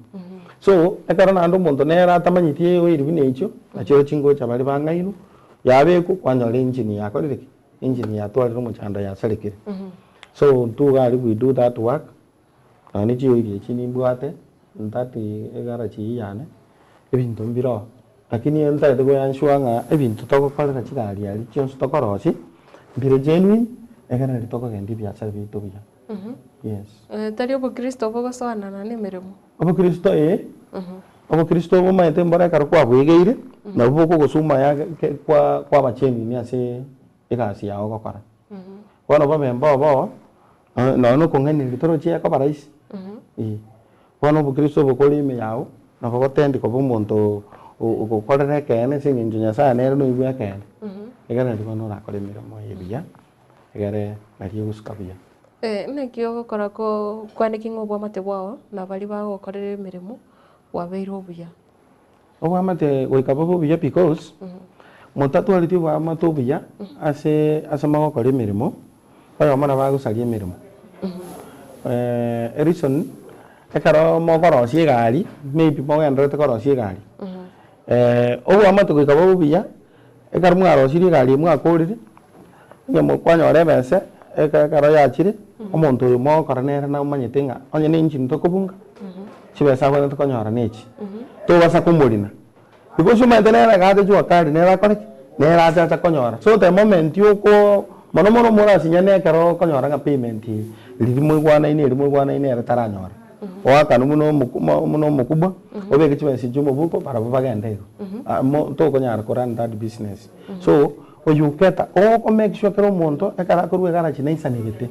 So, ekero naende omonto nere atamanyeti eoiri buna echio, nachio chingocha baria bang'ainwa, yabekwa kwanyora engine yakorire ki? Engine yatwarire omochando yasarekire. So, intwe iga aria we do that work. Naende chioiri echi nimbwate, ntati egarachi eyio yane, ebinto mbire oo. Lakini ntagete goensure ng'a ebinto togokorera chigari aria chionsi tokorosia, mbire genuine, ekero nario tokogendia ebiasara biaito buya. Yes. Tari obokristo bogosoanana na emeremo? Obokristo ee, obokristo obo omanyete mboro ekero kwabwegeire, nabwo bokogosuma ya ke kwa kwaba genuine ase egasi yago ogokora. Bono bobe mbobo, nonya na okong'ainereria torochi ekoba rahisi, eh. Bono obokristo obo kore ime yao, nabo gotendi koba omonto ogokorera ekeene ase eng'encho Nyasaye nere noigwe ekeene, egere nario bono orakore emeremo eye buya, egere nario egosuka buya. Naki ogokora ko kwaneki ng'a obwamate bwao na baria bagokorera emeremo bwabeire obuya? Obwamate goika bobe obuya because, motatwareti obwamate obuya ase ase mogokora emeremo, oyomo nabo agosaria emeremo. Ereason, ekero mokorosia egari, maybe mogendererete korosia egari, obwamate goika bobe obuya, ekero mwarosirie egari eye mwakorire, onye mokwanyora ebese, eke ekero yachire, omonto oyo mogokora nere namanyete ng'a onye na engine tokobunga, chibesa abwenerete konyora na echi, tobasa komorina. Because omanyete nere iga ache jua kali nere akore ki? Nere ache acha konyora. So the moment oko mono mono morasinyane ekero okonyora ng'a payment riria moigwanaine eria moigwanaine ere taranyora. Oakanwe buna omoku buna omokubwa, obeke chibesa chia omobuko barabwo bagende igo. Mo tokonyara ko run that business. So, oyio oketa oko make sure kera omonto ekero akorwa egarachi naisanegete.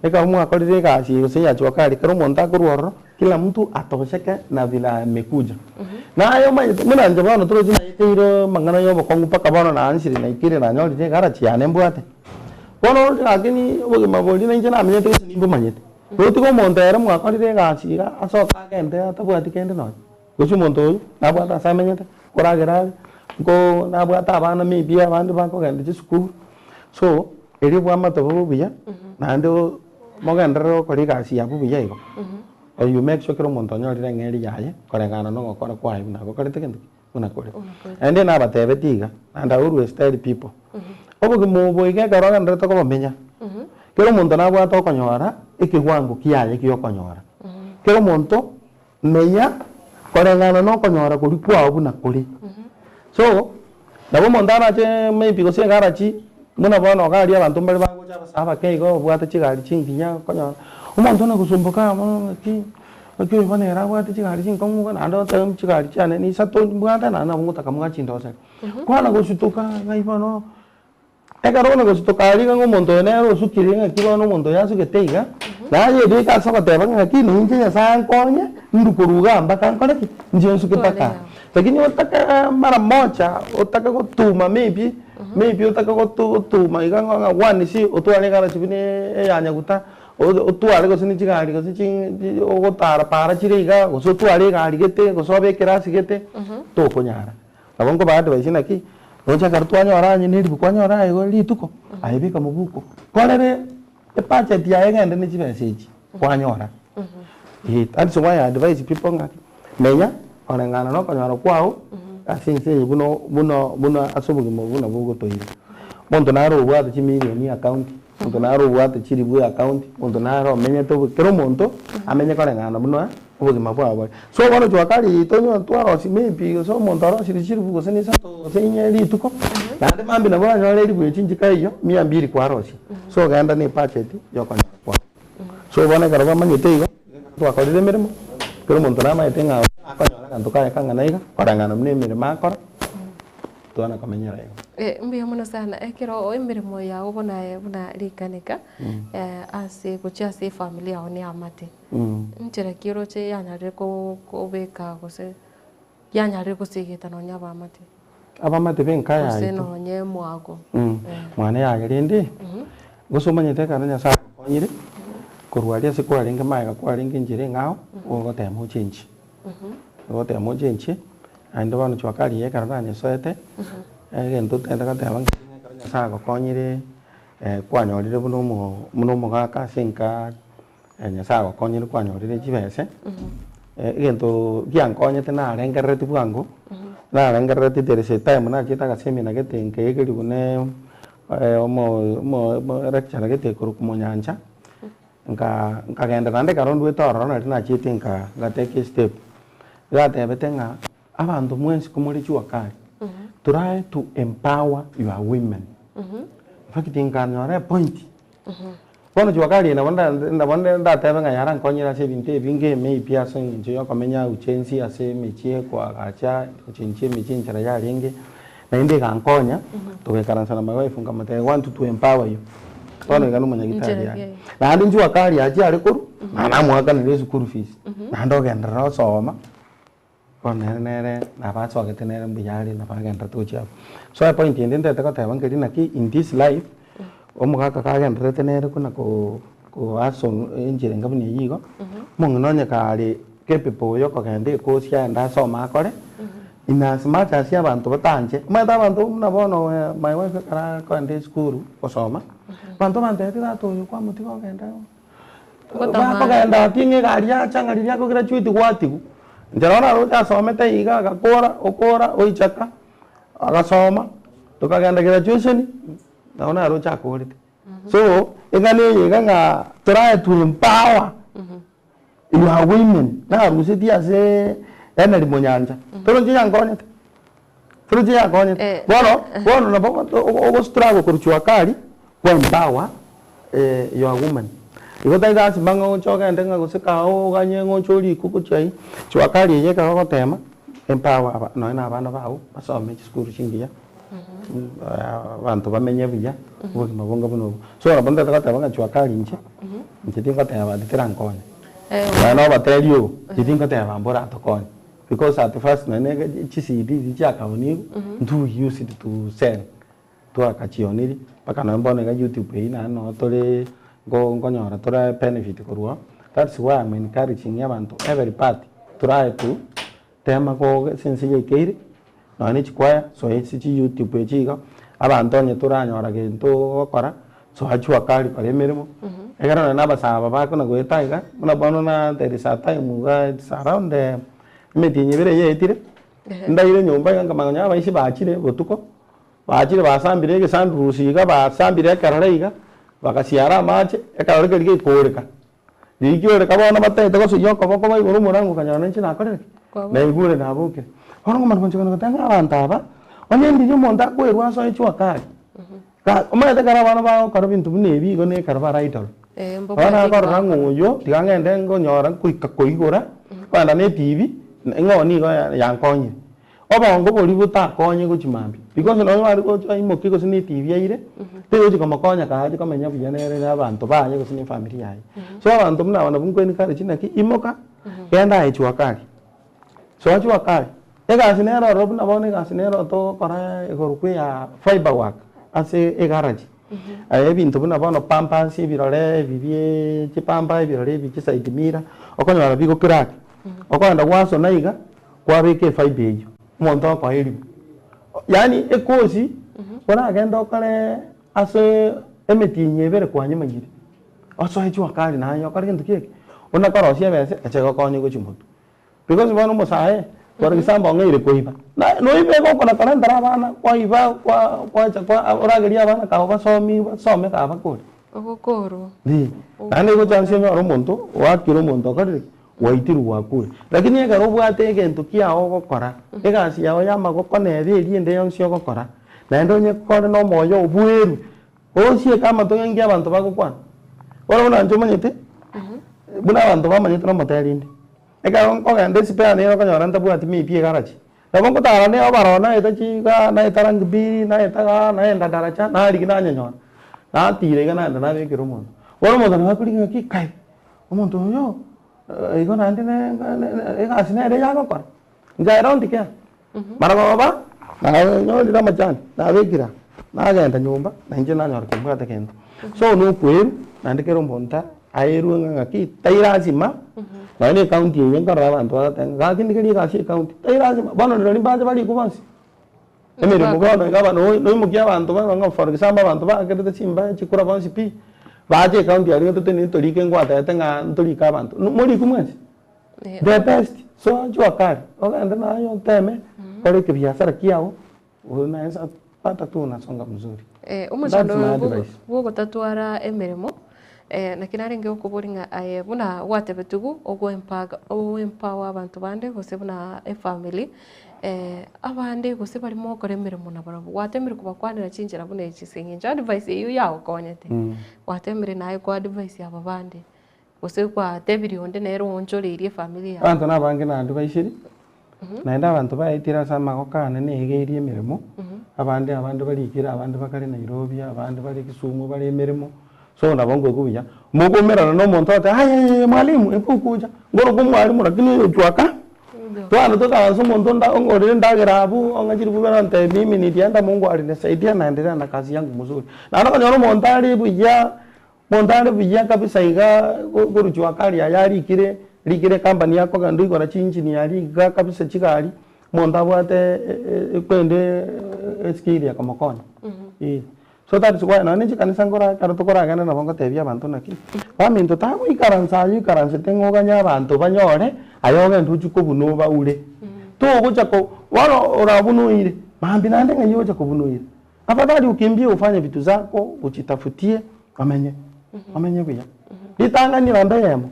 Ekero mwakorire egasi eye gose ya jua kali, kera omonto akorwa ororo, kila mtu atosheke na vile amekuja. Naye omanyete buna inche bono torochi naeteire amang'ana ya obokong'u mpaka bono naansire naikire nanyorire egarachi yane mbwate. Bono oroche lakini obogima boria nainche namenyete gose nimbomanyete. Notiga omonto ere mwakorire egasi iga asoke agende atabwati kende nonye. Gose omonto oyio nabwate ase amenyete, nkoragera are, nko nabwate abana maybe abande bakogenda chisukuru. So, erio bwamate bobe obuya, naende. mogenderere gokora egasi yabo buya igo, you make sure kera omonto onyorire eng'eri yaye koreng'ana na ogokora kwaye buna agokorete gento ki? Buna kore. Naende nabatebetie iga, and I always tell people, obogima obo iga ekero ogendererete kobomenya, kera omonto nabwate okonyora ekewango kiaye kia okonyora. Kera omonto menya koreng'ana na okonyora koria kwao buna kore. So, nabo omonto arache maybe gose egarachi, buna bono iga aria abanto mbare bagocha abasae abake igo babwate chigari chinginya okonyora, omonto ona gosumboka amo ng'aki, ng'aki oyo bono ere abwate chigari chinkong'u iga naende otebe chigari chiane ni isato mbwate naende nabo ngotaka mwachindoseri. Kwana gosutoka ng'ai bono. Ekero buna gosutoka aria iga ng'a omonto oyo nere osukire ng'aki bono omonto oyo asugete iga, naye ebeke ase ogoteba ng'a ng'aki ninche Nyasaye ankonye, ndwe korwa igaa mpaka nkore ki? Inche nsuke mpaka aa. Lakini otake mara moja, otake gotuma maybe, maybe otake gotu gotuma iga ng'a one si otware egarachi buna eya nyaguta, otware gose ne chigari gose chi ogotara para chire igaa, gose otware egari gete, gose obe ekerasi gete, tokonyara. Nabo nkoba advice naki, roche ekero twanyora onye ne eribu kwanyora aye igo rituko, aye beka mobuko, korere ebudget yaye egende ne chibesa echi kwanyora. Eh, that's why I advise people ng'aki, menya koreng'ana na okonyora kwao ase ense eye buna buna buna ase obogima obo buna bogotoira. Omonto nare obwate chimilion account, omonto nare obwate chiribu account, omonto nare omenyete obo kera omonto amenye koreng'ana buna obogima bwabo bore. So bono jua kali yaito onye twarosia maybe gose omonto arosirie chilifu gose na isato gose inye rituko, naende mambia nabo oranyore elifu echi nchika eyio mia mbili kwarosia. So genda na ebudget ya okonyora kwao. So bono ekero bamanyete igo, twakorire emeremo, kera omonto namanyete ng'a akonyora aganto kaye kang'ana iga, koreng'ana buna emeremo akora. Twana komenyera igo. Mbuya mono sana ekero emeremo yao buna aye buna rikanika ase gochia ase efamiri yao na eamate, nchera ki oroche yanyarire kobeka gose yanyarire gosegeta nonye abaamate? Abaamate b'enka Gose yaito. nonye mwago. Mwane yaye rende, gose omanyete ekero Nyasaye agokonyire, korwa aria ase kwarenge magega kwarenge enchera eng'ao, ogotema ochenchie. Ogotema ochenchie, naende bono jua kali eye ekero nanyesoete, egento ntagete goteba ng'a ekero Nyasaye agokonyire kwanyorire buna omo buna omogaka ase enka, Nyasaye agokonyire kwanyorire chibese, egento giankonyete narengereretie bwango, narengereretie there is a time nachiete agasemina gete nkaegerigwa ne omo omo omo lecturer gete korwa Monyancha. Nka nkagenda naende ekero ndwete ororo nari nachiete nka ngatake estep, igatebete ng'a abanto mwensi komore jua kali, try to empower your women. In fact nkanyora epoint, bono jua kali eye nabo nda nabo ndatebe ng'a yarankonyire ase ebinto ebinge maybe ase eng'encho ya okomenya uchenzi ase emechie koagacha, gochenchia emechie enchera yarenge. Naende egankonya, togaikaransa na my wife nkamotebia I want to empower you. Bono iga nomonyagitari Inchera aye. ki? Naende inche wakari achia are korwa, naende namoakanera eschool fees, naende ogenderera osoma, bono nere nere nabo asogete nere mbuya are nabo agendererete gochia abwo. So epoint ende ntagete goteba nkeri naki in this life, omogaka kagendererete nere buna ko koason enchera enga buna eywo igo, omong'ina onye kare capable ya okogenda ekosi aende asome akore, in as much as abanto batanche, omanyete abanto buna bono my wife ekero akoenda esukuru gosoma, abanto bantebeti tata oyo kwamotiga ogenda bakogenda ati ng'a egari yacha ng'a riria akograduate gwatigwa, inche nabo naroche asomete iga agakora okora oichaka, agasoma, tokagenda graduation, nabo naroche akorete. So, eng'ana eye iga ng'a torae to empower your women, narusetie ase Henry Monyancha, toroche yankonyete? Toroche yankonyete? Eh. Bono, bono nabo ogostruggle korwa jua kali, kwa empower your woman. Igo tari lasima ng'a oche ogende ng'a gose kae oganye ng'a oche orikwe gochia aywo, jua kali eye ekero ogotema, empower aba nonye na abana bago, basome chisukuru chingiya. Abanto bamenye buya, obogima bonga buna obwo. So nabo ntagete goteba ng'a jua kali inche, inche tingoteba ati terankonya. Nonya na oboteria obo, inche tingoteba mbu oratokonye, because at first nonye na chi CD riria chiakaonigwe, intwe we used to sell, twakachioniri, mpaka nonye bono iga youtube eywo naende noo tore nko nkonyora tore benefit korwa oo, that's why am encouraging abanto every part, try to tema go ase ense yaikeire. Nonya ne chikwaya, soa ase chi youtube echi iga, abanto onye toranyora gento ogokora, soa jua kali kora emeremo. Ekero nonye na abasae aba bakona goeta iga, buna bono na there is a time iga it's around emetienyi ebere yaetire, ndaire nyomba iga nkamanya onye abaisia bachire botuko, bachire basambire egesandurusi iga, basambire ekerore iga, bagasiara amache, ekerore keria gekooreka. Riria kioreka bono bataete gosoyia okoboko baigure omorango okanyora nainche nakorire ki? Naigure nabokire. Bono nkomanya gochia goteba ng'a abanto aba, onye ndiria omonto akoerwa asoe jua kali, ga omanyete ekero abana bagokora ebinto buna ebi igo na ekero bare idle. Bono akorora ng'a oyo tiga ng'ende nkonyora nkoika koigora, kogenda na etv, ng'o nigo yankonyire. Obongo boria botakonye gochia mambia, because nonye bare gocha aimokie gose na etv aire, tegochi komokonya kaache komenya buya nere na abanto baye gose na efamiri yaye. So abanto buna aba nabwo nko encourage naki, imoka, genda aye jua kali, soa jua kali, egasi nere ororo buna bono egasi nere ororo togokora igoro ya fibre work ase egarage, ebinto buna bono pampers ebirore ebi bie chipampa ebirore ebi chiside mirror, okonyora bigocrack, okogenda gwasona iga. Kwabeka efiber eyio, omonto okoa eribu. Yaani ekosi oragende okore ase emetienyi ebere kwanyemanyire, osoe jua kali naye okore gento ki eke, buna korosia ebese eche egokonye gochia motwe. Because bono omosae, for example ong'eire koiba, naye noibe gokona korentera abana kwaiba kwa kwacha kwa oragerie abana kago basomi basome kaa bakore. Ogokorwa. Eeh, naende egochance onyore omonto oakire omonto okorire ki? Gwaitirwe gwakure. Lakini ekero obwate egento kiao ogokora, egasi yao y'amagoko nere eria ende yonsi ogokora, naende onye kore nomoyo obwerwe, osieke amato ng'a inki abanto bagokwana. Bono buna inche omanyete, buna abanto bamanyete nomoteri inde, ekero nkogenda esipea nere okonyora ntabwati maybe egarachi, nabo ngotara ne overall naeta chigaa, naeta rangi mbiri, naeta igaa, naenda daraja, narigia nanyonyora, natira iga naenda nabekera omonto. Bono omonto nabo akorigia ng'aki kai. Omonto oyo igo naende egasi nere yagokora, inche I don't care. Marogoba nanyorire amachani, nabekire aa, nagenda nyomba na inche nanyora timbwate gento. So nokwerwa naende kera omonto aerwe ng'a ng'aki tai lazima nonye na ecounty eye nkorora abanto bagoteba ng'a gaki ndigerie egasi ya ecounty, tai lazima, bono rirorio mbache barikwe bonsi. Emeremo bono iga abana noimokia abanto bono ng'a for example abanto bakerete chimbaya chikura bonsi pi, bache ecounty aria ng'a totenene torike ngwatebete ng'a ntorike abanto, morikwe mwensi? The best, so jua kali, ogende naye oteme, okore ekebiasara kiago, unaweza pata tu unasonga mzuri. Omochando That's my oyo advice. bwogotatwara emeremo, naki narenge gokoboria ng'a aye buna gwatebetigwe ogoempaga ogoempower abanto bande gose buna efamiri, abande gose baria mogokora emeremo nabarabwo, gwatemire kobakwanera chinchera buna echi ase eng'encho advice eywo yagokonyete, gwatemire naye koadvise aba bande, gose gwatebirie onde nere oonchoreirie efamiri yago. Abanto nabange naende baisire, naende abanto baetire ase amagoko ane negeirie emeremo, abande abande barikire abande bakare Nairobi, abande bare Kisumu bare emeremo, so nabo nkoigwa buya, mokoumerana na omonto ogoteba ayayaya mwalimu ebu kucha, nkorokwa omwalimu lakini oyo ochwaka, Bono tokaansa omonto onde ongorere endagera abwo, ong'a chilifu bibere ontebie mimi nilienda Mungu alinisaidia naendelea na kazi yangu mzuri. Naende okonyora omonto are buya, omonto are buya kabisa iga korwa jua kali aye arikire, rikire ecompany akogenda oigora chiinjini aria iga kabisa chigari, omonto abwate ekwende eskill ekomokonya. So that is why nonya ne chikanisa nkora ekero tokoragenda nabo ngotebia abanto naki, baminto tagoikaransa aywo oikaransete ng'a oganye abanto banyore, aye ogende ochie kobuna obaure. Togocha ko bono orabune oire, mambia naende ng'ai ogocha kobuna oire. Afadhali ukimbie ufanye vitu zako, ujitafutie, omenye, omenye buya. Ritang'ani namba eyemo,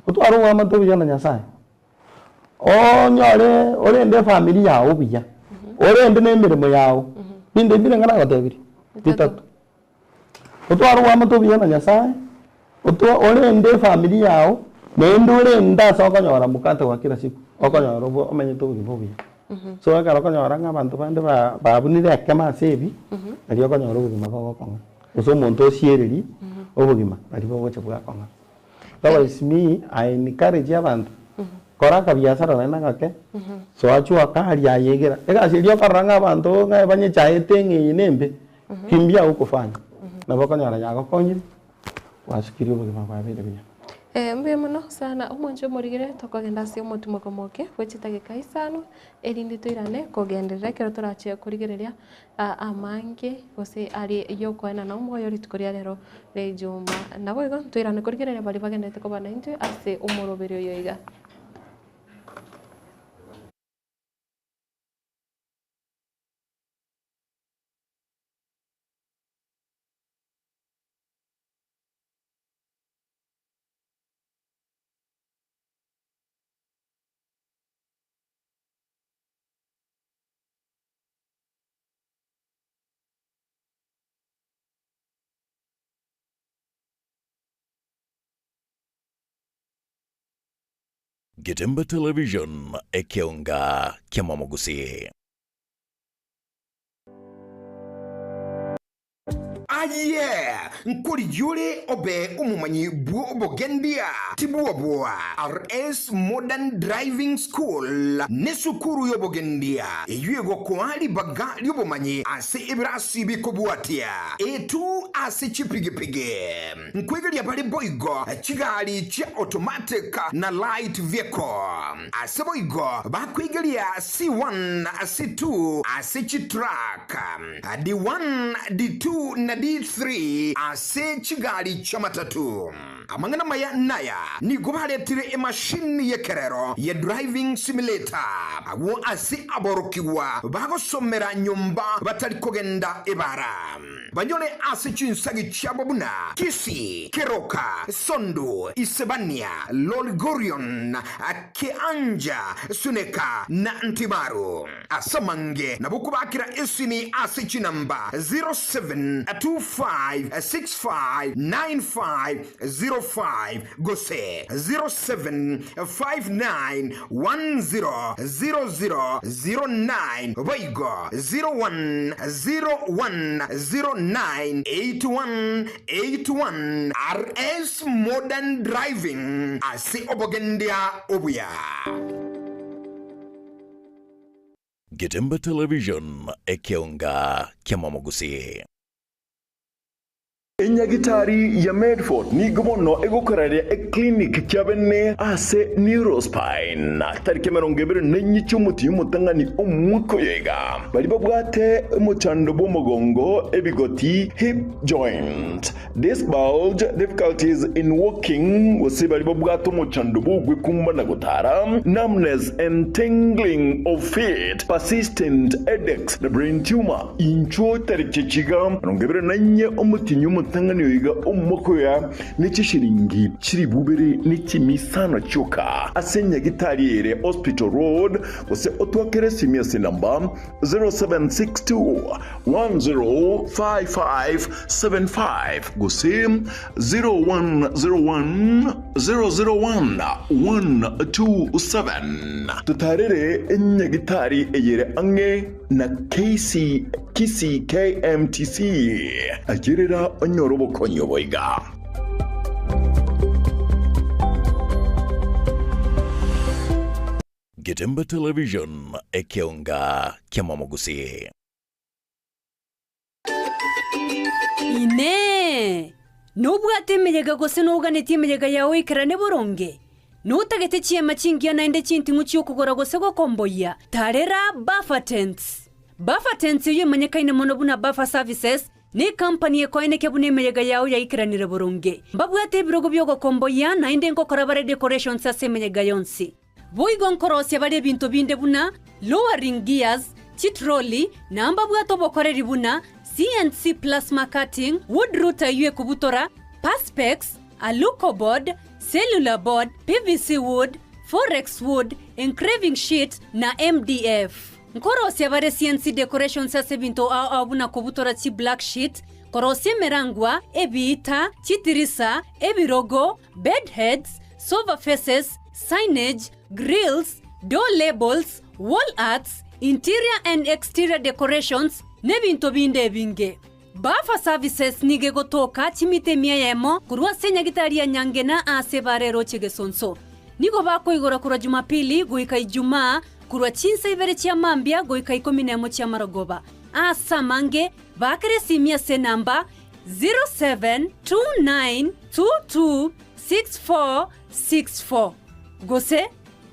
otware oboamate obuya na Nyasaye. Onyore orende efamiri yago buya, orende na emeremo yago, binto ebi birenga nagotebirie? Bitato. Otware oboamate obuya na Nyasaye, otwa orende efamiri yago, naende orende ase okonyora mkate wa kila siku, okonyora obo omenyete obogima obuya. So ekero okonyora ng'a abanto bande ba babunire ekemo ase ebi, nario okonyora obogima bogokong'a, gose omonto osiereri obogima, nario bogocha bwakong'a. Otherwise me, I encourage abanto, kora akabiasara naende agake, soa chua karia aye egera. Egasi eria okorora ng'a abanto ng'a banyechaete ng'a eye nembe, kimbia gokofanya, nabo okonyora yagokonyire, gwasukirie obogima bwabeire buya. Eh, mbuya mono sana omwancho omorigere tokogenda ase omotimoko moke bwe chidageka isano erinde toirane kogenderera ekero torache korigereria ah, amange gose aria yokoenana omoyo rituko ria rero ria ijuma. Naboigo ntoirane korigereria baria bagenderete koba naintwe ase omoroberi oyo iga. Getembe Television, ekeonga ki'amamogusii. Aye, nkorigia ore obe omomanyi bw'obogendia, tibwoboa. RS Modern Driving School nesukuru y'obogendia eyio egokoa ribaga ri'obomanyi ase ebirasi bikobwatia A2 ase chipigipigi. Nkwegeria bare boigo chigari chia automatic na light vehicle. Ase boigo bakwegeria C1, C2 ase chitruck. D1, D2 na D3 ase chigari chi'amatatu. Amang'ana maya naya, nigo baretire emashini y'ekerero ye driving simulator agwo ase aborokigwa bagosomera nyomba batari kogenda ebara. Banyore ase chinsagi chiabo buna Kisii, Keroka, Sondu, Isebania, Lolgorion, Keanja, Suneka na Ntimaru. Ase amange nabo okobakera esimi ase chinamba 0725659505 gose 0759100009 boigo 0101098181 RS Modern Driving ase obogendia obuya. Getembe Television, ekeonga ki'amamogusii. Enyagitari ya Medford nigo bono egokoraria eclinic kiabene ase Neurospine tariki 24 chi'omotienyi omotang'ani omwaka oyo iga. Baria babwate omochando bw'omogongo, ebigoti, hip joint, disc bulge, difficulties in walking, gose baria babwate omochando bw'ogwekumba na gotara, numbness and tingling of feet, persistent headaches na brain tumor. Inchuo tariki chiga 24 omotienyi omotang'ani oiga omwaka oyo ne chishilingi chilifu ibere ne chimia isano chioka ase nyagitari ere Hospital Road, gose otwakere esimi ase enamba 0762 105575 gose 0101 001 127. Totarere enyagitari eyere ang'e na KC Kisii KMTC. Ayerera onyore obokonyi obo iga. Getembe Television, ekeonga ki'amamogusii. Inee! Nobwate emeyega gose noganetie emeyega yao eikerane boronge? Notagete chiema chingiya naende chinting'u chi'okogora gose gokomboyia? Tarera Buffer Tents! Buffer Tents eyio emanyekaine mono buna Buffer Services, Necompany ekoenekia buna emeyega yao yaikeranire boronge. Mbabwate ebirogo bi'ogokomboyia, naende nkokora bare decorations ase emeyega yonsi. Boigo nkorosia bare ebinto binde buna lowering gears, chitroli, na mbabwate obokoreri buna CNC plasma cutting, wood router eyio ekobutora, perspex, alucoboard, cellular board, PVC wood, forex wood, engraving sheet, na MDF. Nkorosia bare CNC decorations ase ebinto ao ao buna kobutora chi black sheet, korosia emerangwa, ebiita, chitirisa, ebirogo, bed heads, sofa faces, signage, grills, door labels, wall arts, interior and exterior decorations, n'ebinto binde ebinge. Buffer Services nigo egotoka chimita emia eyemo korwa ase enyagitari ya Nyangena aase ebara eroche Gesonso. Nigo bakoigora korwa Jumapili goika Ijumaa korwa chinsa ibere chia mambia goika ikomi nemo chia marogoba. Aase amange, baakera esimi ase enamba 072922. 6464 gose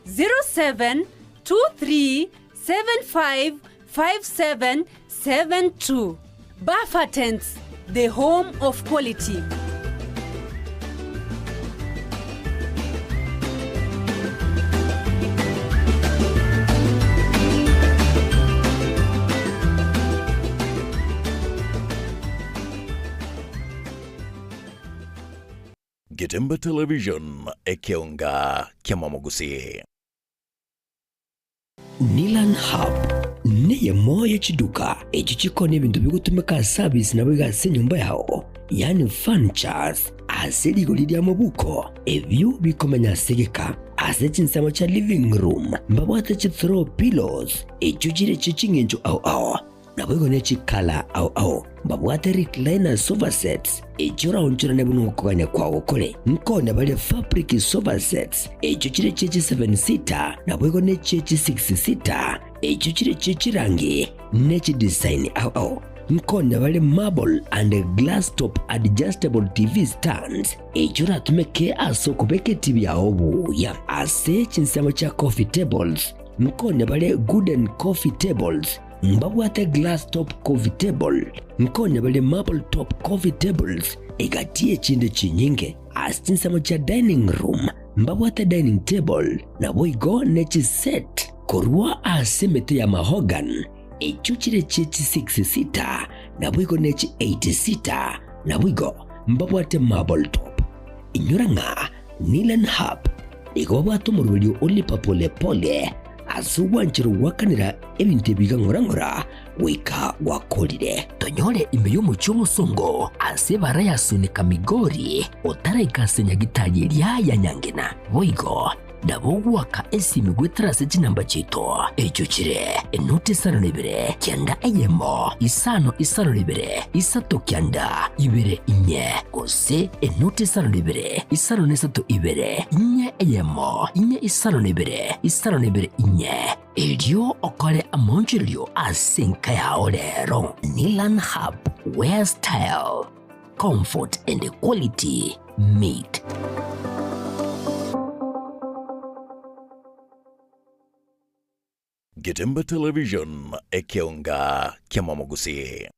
0723 755772. Bafa Tents, the home of quality. Getembe Television, ekeonga kiamamogusii. Nilan Hub neyemo ye chiduka echio chikoonia ebinto bigotumeka ase abisi naboigo ase enyomba yao, yaani furnitures, ase rigori ri'amabuko, ebio bikomenya ase egeka. Ase chinsemo chia living room mbabwate chi throw pillows echio chire chie ching'encho ao ao. Naboigo ne chikala ao ao mbabwate recliner sofa sets, echio oraonchorane buna okogania kwao kore. Nkonya bare fabric sofa sets, echio chire chie chi seven seater, naboigo ne chie chi six seater, echio chire chie chirangi ne chidesign ao ao. Nkonya bare marble and glass top adjustable TV stands, echio oratumeke ase okobeka etibi yao buya. Ase chinsemo chia coffee tables, nkonya bare gooden coffee tables, Mbabwate glass top coffee table, nkonya bare marble top coffee tables, egati y'echinde chinyinge. Ase chinsemo chia dining room mbabwate dining table, naboigo ne chiset korwa ase emete ya mahogany, echio chire chie chi six seater, naboigo ne chi eight seater, naboigo mbabwate marble top. Inyora ng'a Nilan Hub nigo babwate omoroberio o lipa pole pole ase ogwanchera goakanera ebinto ebi iga ng'ora ng'ora goika gwakorire. Tonyore ime y'omochie omosongo ase ebara ya Sunika Migori otaraika ase nyagitari eria ya Nyangena. Boigo nabo ogoaka esimi goetera ase chinamba chiaito echio chire enoti isano na ibere kianda eyemo isano isano na ibere isato kianda ibere inye gose enoti isano na ibere isano na isato ibere inye eyemo inye isano na ibere isano na ibere inye erio okore amaonchorerio ase enka yao rero. Nilan Hub, where style, comfort and quality meet. Getembe Television, ekeonga kiamamogusii.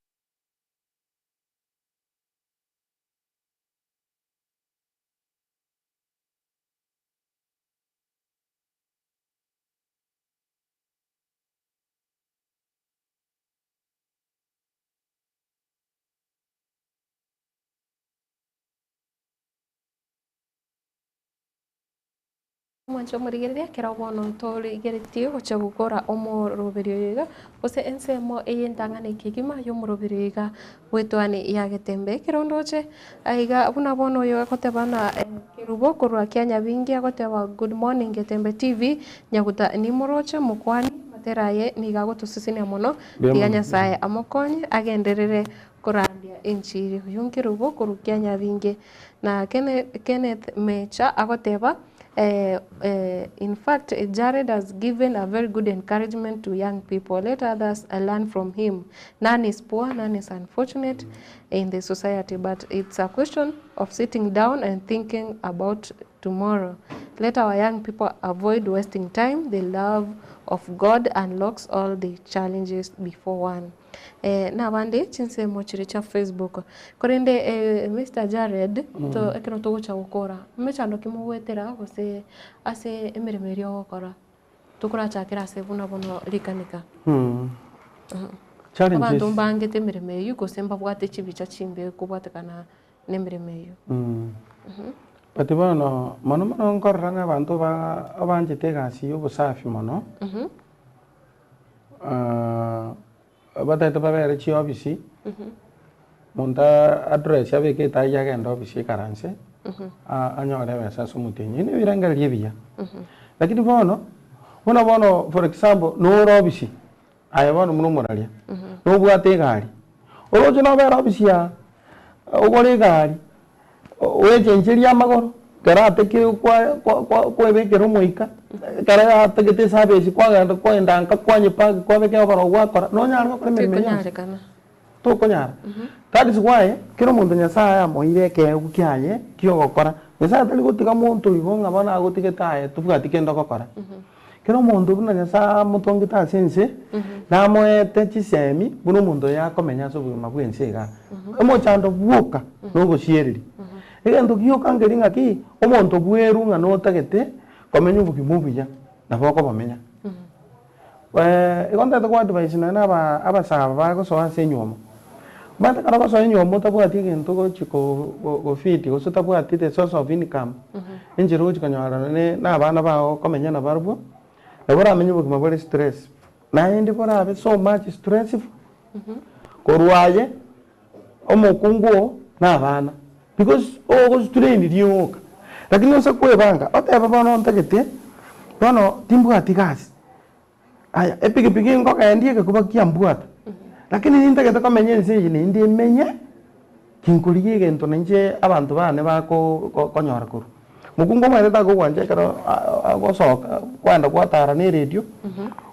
Omwanche omorigereria ekero bono ntorigeretie gochia gokora omoroberio oyo iga, gose ensemo eye entang'ani kegima y'omoroberio oyo iga bw'etwani ya getembe. Ekero ndoche aiga buna bono oyo agoteba ng'a Kerubo korwa Kianyabingi agoteba good morning Getembe TV, nyaguta nimoroche mokwani, amatera aye nigo agotosesenia mono, Mbuya tiga mono. Nyasaye amokonye agenderere korandia enchiri. Oyio nkerubo korwa Kianyabingi. Na Kenneth Mecha agoteba, In fact, Jared has given a very good encouragement to young people. Let others learn from him. None is poor, none is unfortunate in the society, but it's a question of sitting down and thinking about tomorrow. Let our young people avoid wasting time. The love of God unlocks all the challenges before one. Nabande chinsemo chiria chia Facebook. Korende Mister Jared, to ekero togocha gokora, emechando ki mogwetera gose ase emeremo eria ogokora? Tokorachakera ase buna bono rikanika. Challenges. Abanto mbangete emeremo eyio gose mbabwate chibicha chimbe kobwatekana nemeremo eyio. But bono mono mono nkorora ng'a abanto ba abanchete egasi ya obosafi mono. Batagete babere chiofisi, monto address abeke etai agende ofisi ekaranse, anyore ebesa ase omotienyi. Ebi nebirengererio ebiya. Lakini bono, buna bono for example, nore ofisi, aye bono buna omoraria, nobwate egari, oroche nobere ofisi yaa, ogore egari, Ogwechencheria amagoro, ekero atekire kwebekera omoika, ekero atagete eservice kwagenda kwaenda nka kwanyepanga kwabeka oboro gwakora, nonyare gokora emeremo eyio yonsi. Tikonyarekana. Tokonyara. That is why kera omonto Nyasaye amoeire ekeegwa kiaye kiogokora. Nyasaye tari gotiga monto igo ng'a bono agotigete aye tobwati kende ogokora. Kera omonto buna Nyasaye amotongete ase ense, namoete chisemi buna omonto oyo akomenya ase obogima bwa ense igaa. Omochando bwoka na ogosiereria. Egento gioka nkeri ng'aki, omonto bwerwe ng'a notagete komenya obogima obuya, nabo okobomenya. Igo ntagete ko advise nonye na aba abasae aba bagosoa ase enywomo, omanyete ekero ogosoa enywomo otabwati egento ogochi ko go feed gose otabwati the source of income, enchera ogochi konyora nonye na abana bago okomenya nabarobwo, nabo oramenye obogima bore stress, naende borabe so much stressful, korwa aye, omokungu oo, na abana, because ogostrain rioka. Lakini ase kwebanga, otebe bono ntagete, bono timbwati gasi, aya epikipiki nkogendia egekuba kiambwata, lakini nintagete komenya ense eye naende emenye, tinkorigia egento nainche abanto bane bako konyora korwa. Mokungu omanyete takogwancha ekero agosoka kwenda gwatara na eredio,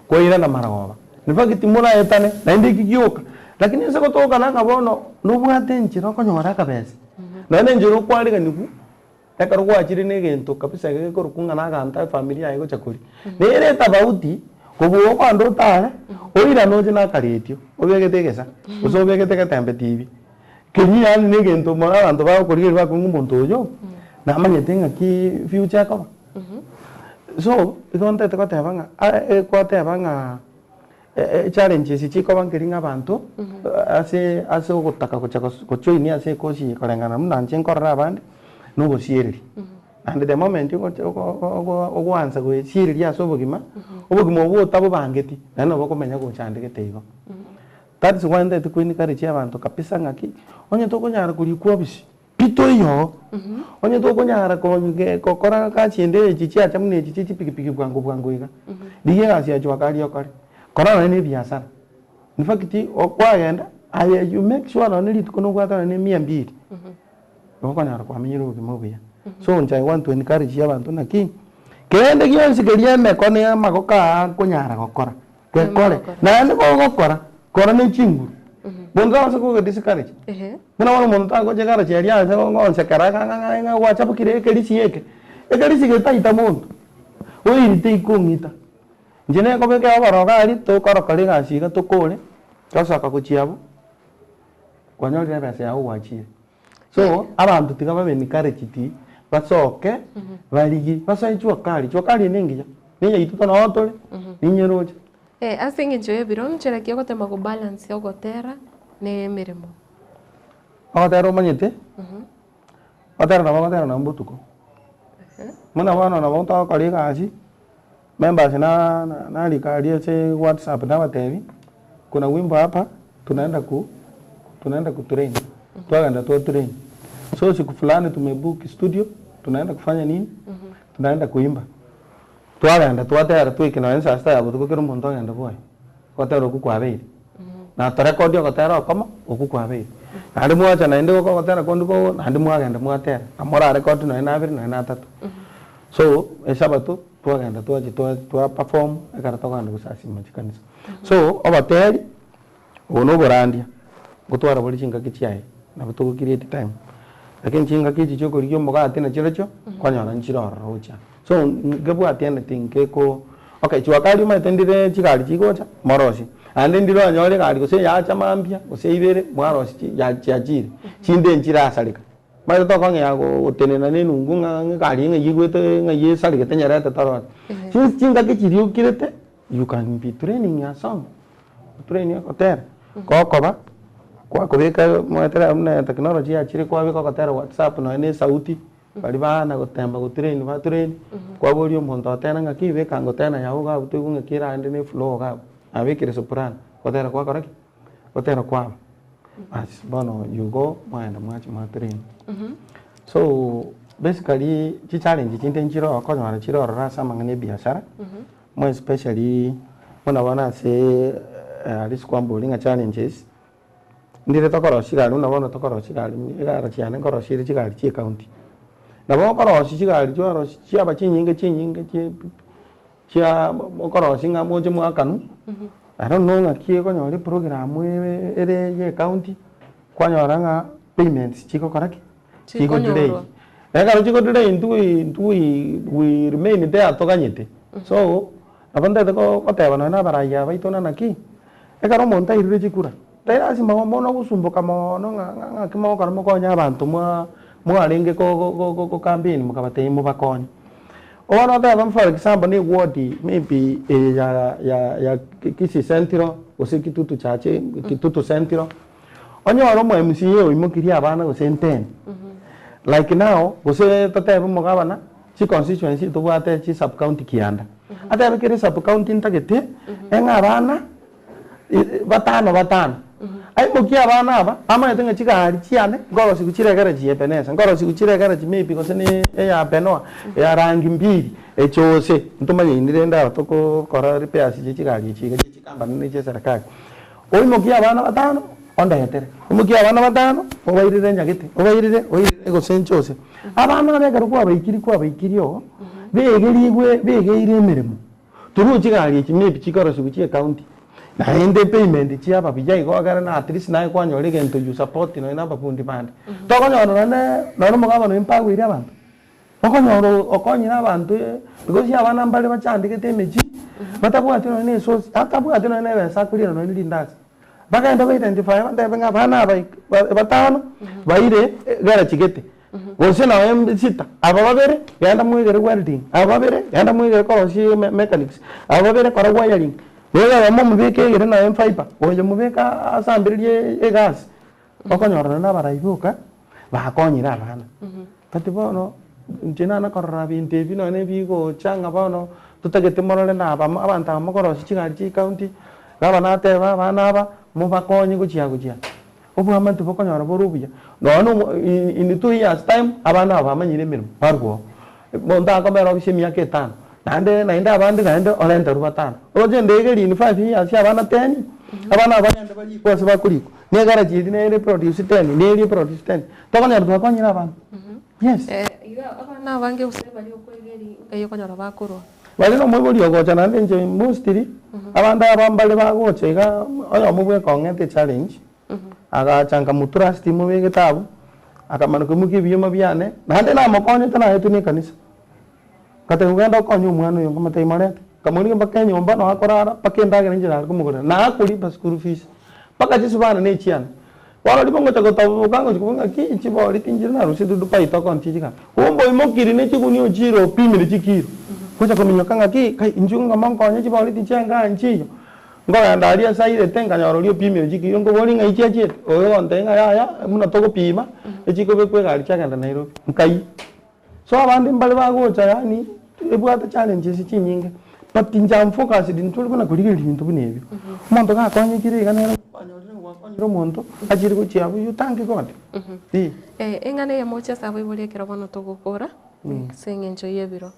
kwairana marogoba. In fact moraetane naende eki gioka, lakini ase gotokana ng'a bono nobwate enchera okonyora akabesa, nonya na enchera okwareganiwa, ekero gwachire na egento kabisa gekorokwa ng'a na aganto efamiri yaye egocha koria. Nere etafauti kobua okogenda otare, oirane oche na akaretio, obegete egesa, gose obegete egetembe tibi. Keria yaani na egento mono abanto bagokorigereria bakong'a omonto oyo, namanyete ng'aki future ekoba. So, igo ntagete goteba ng'a kwateba ng'a challenges chikoba nkeri ng'a abanto ase ase ogotaka gocha gojoin ase ekosi eye koreng'ana buna inche nkorora abande, na ogosiereria. Naende the moment ogocha ogoansa goesiereria ase obogima, obogima obwo otabobangeti, naende nabo okomenya gochandegete igo. That is why ntagete ko encourage abanto kabisa ng'aki, onye tokonyara korikwa obisi, pi toiyo, onye tokonyara gokora gasi ende echi chiacha buna echi chia chipikipiki bwango bwango iga, rigia egasi ya jua kali okore, kora nonye na ebiasara. In fact, kwagenda aye you make sure nonye rituko nobwate nonye na emia mbili, nabo okonyara kwamenyire obogima obuya. So inche I want to encourage abanto naki, kende gionsi keria emekone ya amagoko aa nkonyara gokora, Gekore, naende kogokora, kora ne chinguru. Monto tagose kogo discourage. Buna bono omonto tagocha egarachi aria ase gonsekera ng'a ng'a ng'a ng'a gwachabukire ekerisi eke. Ekerisi getaita monto, oirite ikong'ita. Inche nekobeka oboroga aria tokorokora egasi iga tokore, tosoka gochia abwo, kwanyorire ebesa yago gwachire. So, abanto tiga babe encouraged, basoke, barigie, basoe jua kali, jua kali eye nengiya, neyaito to noo tore, ninyeroche. Ase eng'encho y'ebiro, nchera ki ogotema gobalance ogotera na emeremo? Ogotera omanyete, ogotera nabo ogotera nonye botuko, buna bono nabo togokora egasi, members na narika aria ase whatsapp nabatebi, kuna wimbo hapa tunaenda ku tunaenda ku train, twagenda twa train, so siku fulani tumebook studio tunaenda kufanya nini, tunaenda kuimba, twagenda twatera twaika nonye saa sita ya botuko kera omonto ogenda bwoye, ogotera okwo kwabeire, na torekodi ogotera okomo, okwo kwabeire. Naende mwacha naende ogotera konde kogo naende mwagenda mwatera, na morarekodi nonye na abere nonye na atato. So, esabato twagenda twachia twa twa perform ekero tokogenda gosasima chikanisa. So, oboteeri, obo na oborandia, ngotwara bore chingaki chiaye, nabo togo create time. Lakini chingaki echi chia okorigia omogati na chirochio, kwanyora nchire ororo gochia. So, nkebwati anything keko okay jua kali omanyete ndire chigari chigocha, morosie. Naende ndire onyore egari gose yacha mambia, gose ibere, mwarosia chi ya chiachire, chinde nchirasareka. Omanyete tokong'ea gotenena na enungu ng'a egari ng'a eyigwete ng'a eyesarigete nyerete torore. Since chingaki chiria okirete, you can be training your song, otrain ogotera, gokoba, kwakobeka omanyete rero buna technology yachire kwabeka ogotera whatsapp nonye na esauti, baria baana gotemba gotrain batrain, kwaboria omonto otera ng'aki beka ngotera yago iga abwo toigwe ng'aki eraende na eflow iga abwo, nabekire soprano, gotera kwakora ki? Gotera kwaba. Bas bono you go mwagenda mwachia mwatrain. So basically chichallenge chinde nchire oo okonyora chire ororo ase amang'ana ya ebiashara, more especially buna bono ase aria ase kwambori ng'a challenges, ndire tokorosia chigari buna bono tokorosia chigari egari chiane nkorosia ere chigari chia ecounty. Nabo okorosia chigari chiarosia chiaba chinyinge chinyinge chi chia okorosia ng'a moche mwakanwa. I don't know ng'aki ekonyora eprogram ere ere ya ecounty, kwanyora ng'a payments chigokora ki? Chigo delay. Chikonyorwa. Ekero chigo delay intwe intwe we we remain there toganyete. So, nabo ntagete ko goteba nonye na abarai aba baito ng'a naki, ekero omonto airire chikura, tari lasima bono ogosumboka moono ng'a ng'a ng'aki mogokora mokonye abanto mwa mwarenge ko go go go campaign mokabatebia mobakonye. Bono otebe for example na eward maybe eye ya ya ya Kisii Central gose Kitutu Church Kitutu Central, onyore omo MCA oimokirie abana gose entemi, like now gose totebe omogabana, chiconstituency tobwate chi sub county kianda, atebe kera esub county ntagete, eng'e abana batano batano, aimokie abana aba, amanyete ng'a chigari chiane, nkorosiwa chire egarage ya Ebeneza, nkorosiwa chire egarage maybe gose na eya Benoa, eya rangi mbili, echose, ntomanyaini rende aba tokokora repairs chia chigari echi iga chia chikambani na echia eserekari. Oimokie abana batano, ondetere, oimokie abana batano, obairere nyagete, obairere oirere gose nchose. Abana aba ekero kwabaikiri kwabaikiri oo, begerigwe begeire emeremo, Torue chigari echi maybe chikorosiwa chia ecounty, naende payment chiaba buya igo ekero na at least naye kwanyora egento you support nonye na abafundi bande. Tokonyora nonye nonye omogabana oyo mpagoire abanto, okonyora okonyire abanto because abana mbare bachandegete emechie, batabwati nonye na esource, atabwati nonye na ebesa akoriera nonye rindasi. Bagende ba identify batebe ng'a abana aba batano baire garage gete, gose nonye sita, aba babere genda mwegere welding, aba babere genda mwegere korosia mechanics, aba babere kora wiring, oyo oyomo omobeke egere nonye fibre, oyo mobeke asambererie egasi, okonyora nonye na abarai boka bakonyire abana. But bono, inche nana korora binto ebi nonye bigocha ng'a bono totagete morore na aba abanto aba mokorosia chigari chia ecounty, gavana ateba abana aba, mobakonye gochia gochia. Oboamate bokonyora bore obuya, nonye na omo in 2 years time, abana aba bamanyire emeremo, barwa oo. Monto akomera ofisi emiaka etano, naende naende abande naende orenterwe batano. Oroche ndegeri in 5 years abana 10, abana aba bagende barikwe ase bakorikwa, na egarage eria nere eproduce 10, na eria eproduce 10, tokonyora twakonyire abana. Yes. Iga abana abange gose baria okoegeri nkai okonyora bakorwa. Baria na omoibori ogocha naende inche mostly, abanto aba mbare bagocha iga, oyomo bweka ong'ete echallenge, agacha nkamotrust mobegete abwo, akamana koimokia ebioma biane, naende namokonyete naetwe na ekanisa. Ngateba genda okonye omwana oyo, nkamotebia morete, nkamorigia mpaka enyomba noo akorara, mpaka endagera inche nare komogorera, na akoripa school fees, mpaka chisubana na echiane. Bono riria ngocha gotaboboka ngochia kobua ng'aki chibori tinchire narusia Dubai tokontia chigari. Kumbe oimokirie ne chigunia ochire opimire chikiro, ngocha kominyoka ng'aki kai inchuo ng'a nkonye chibori tichiangaa nchiyo. Nkogenda aria ase airete nkanyora oria opimire chikiro nkoboria ng'ai chiachiete, oyo ogontebia ng'a yaya buna togopima, echikobekwa egari chiagenda Nairobi, nkai. So abande mbare bagocha yaani ebwate challenges chinyinge, but inche am focused ntori buna korigereria ebinto buna ebio. Omonto gakonyekire iga nere kwanyorire ng'a gwakonyire omonto, achire gochia abwo you thank God, eh. Eng'ana eyemo gochia ase abaibori ekero bono togokora, ase eng'encho ya ebiro,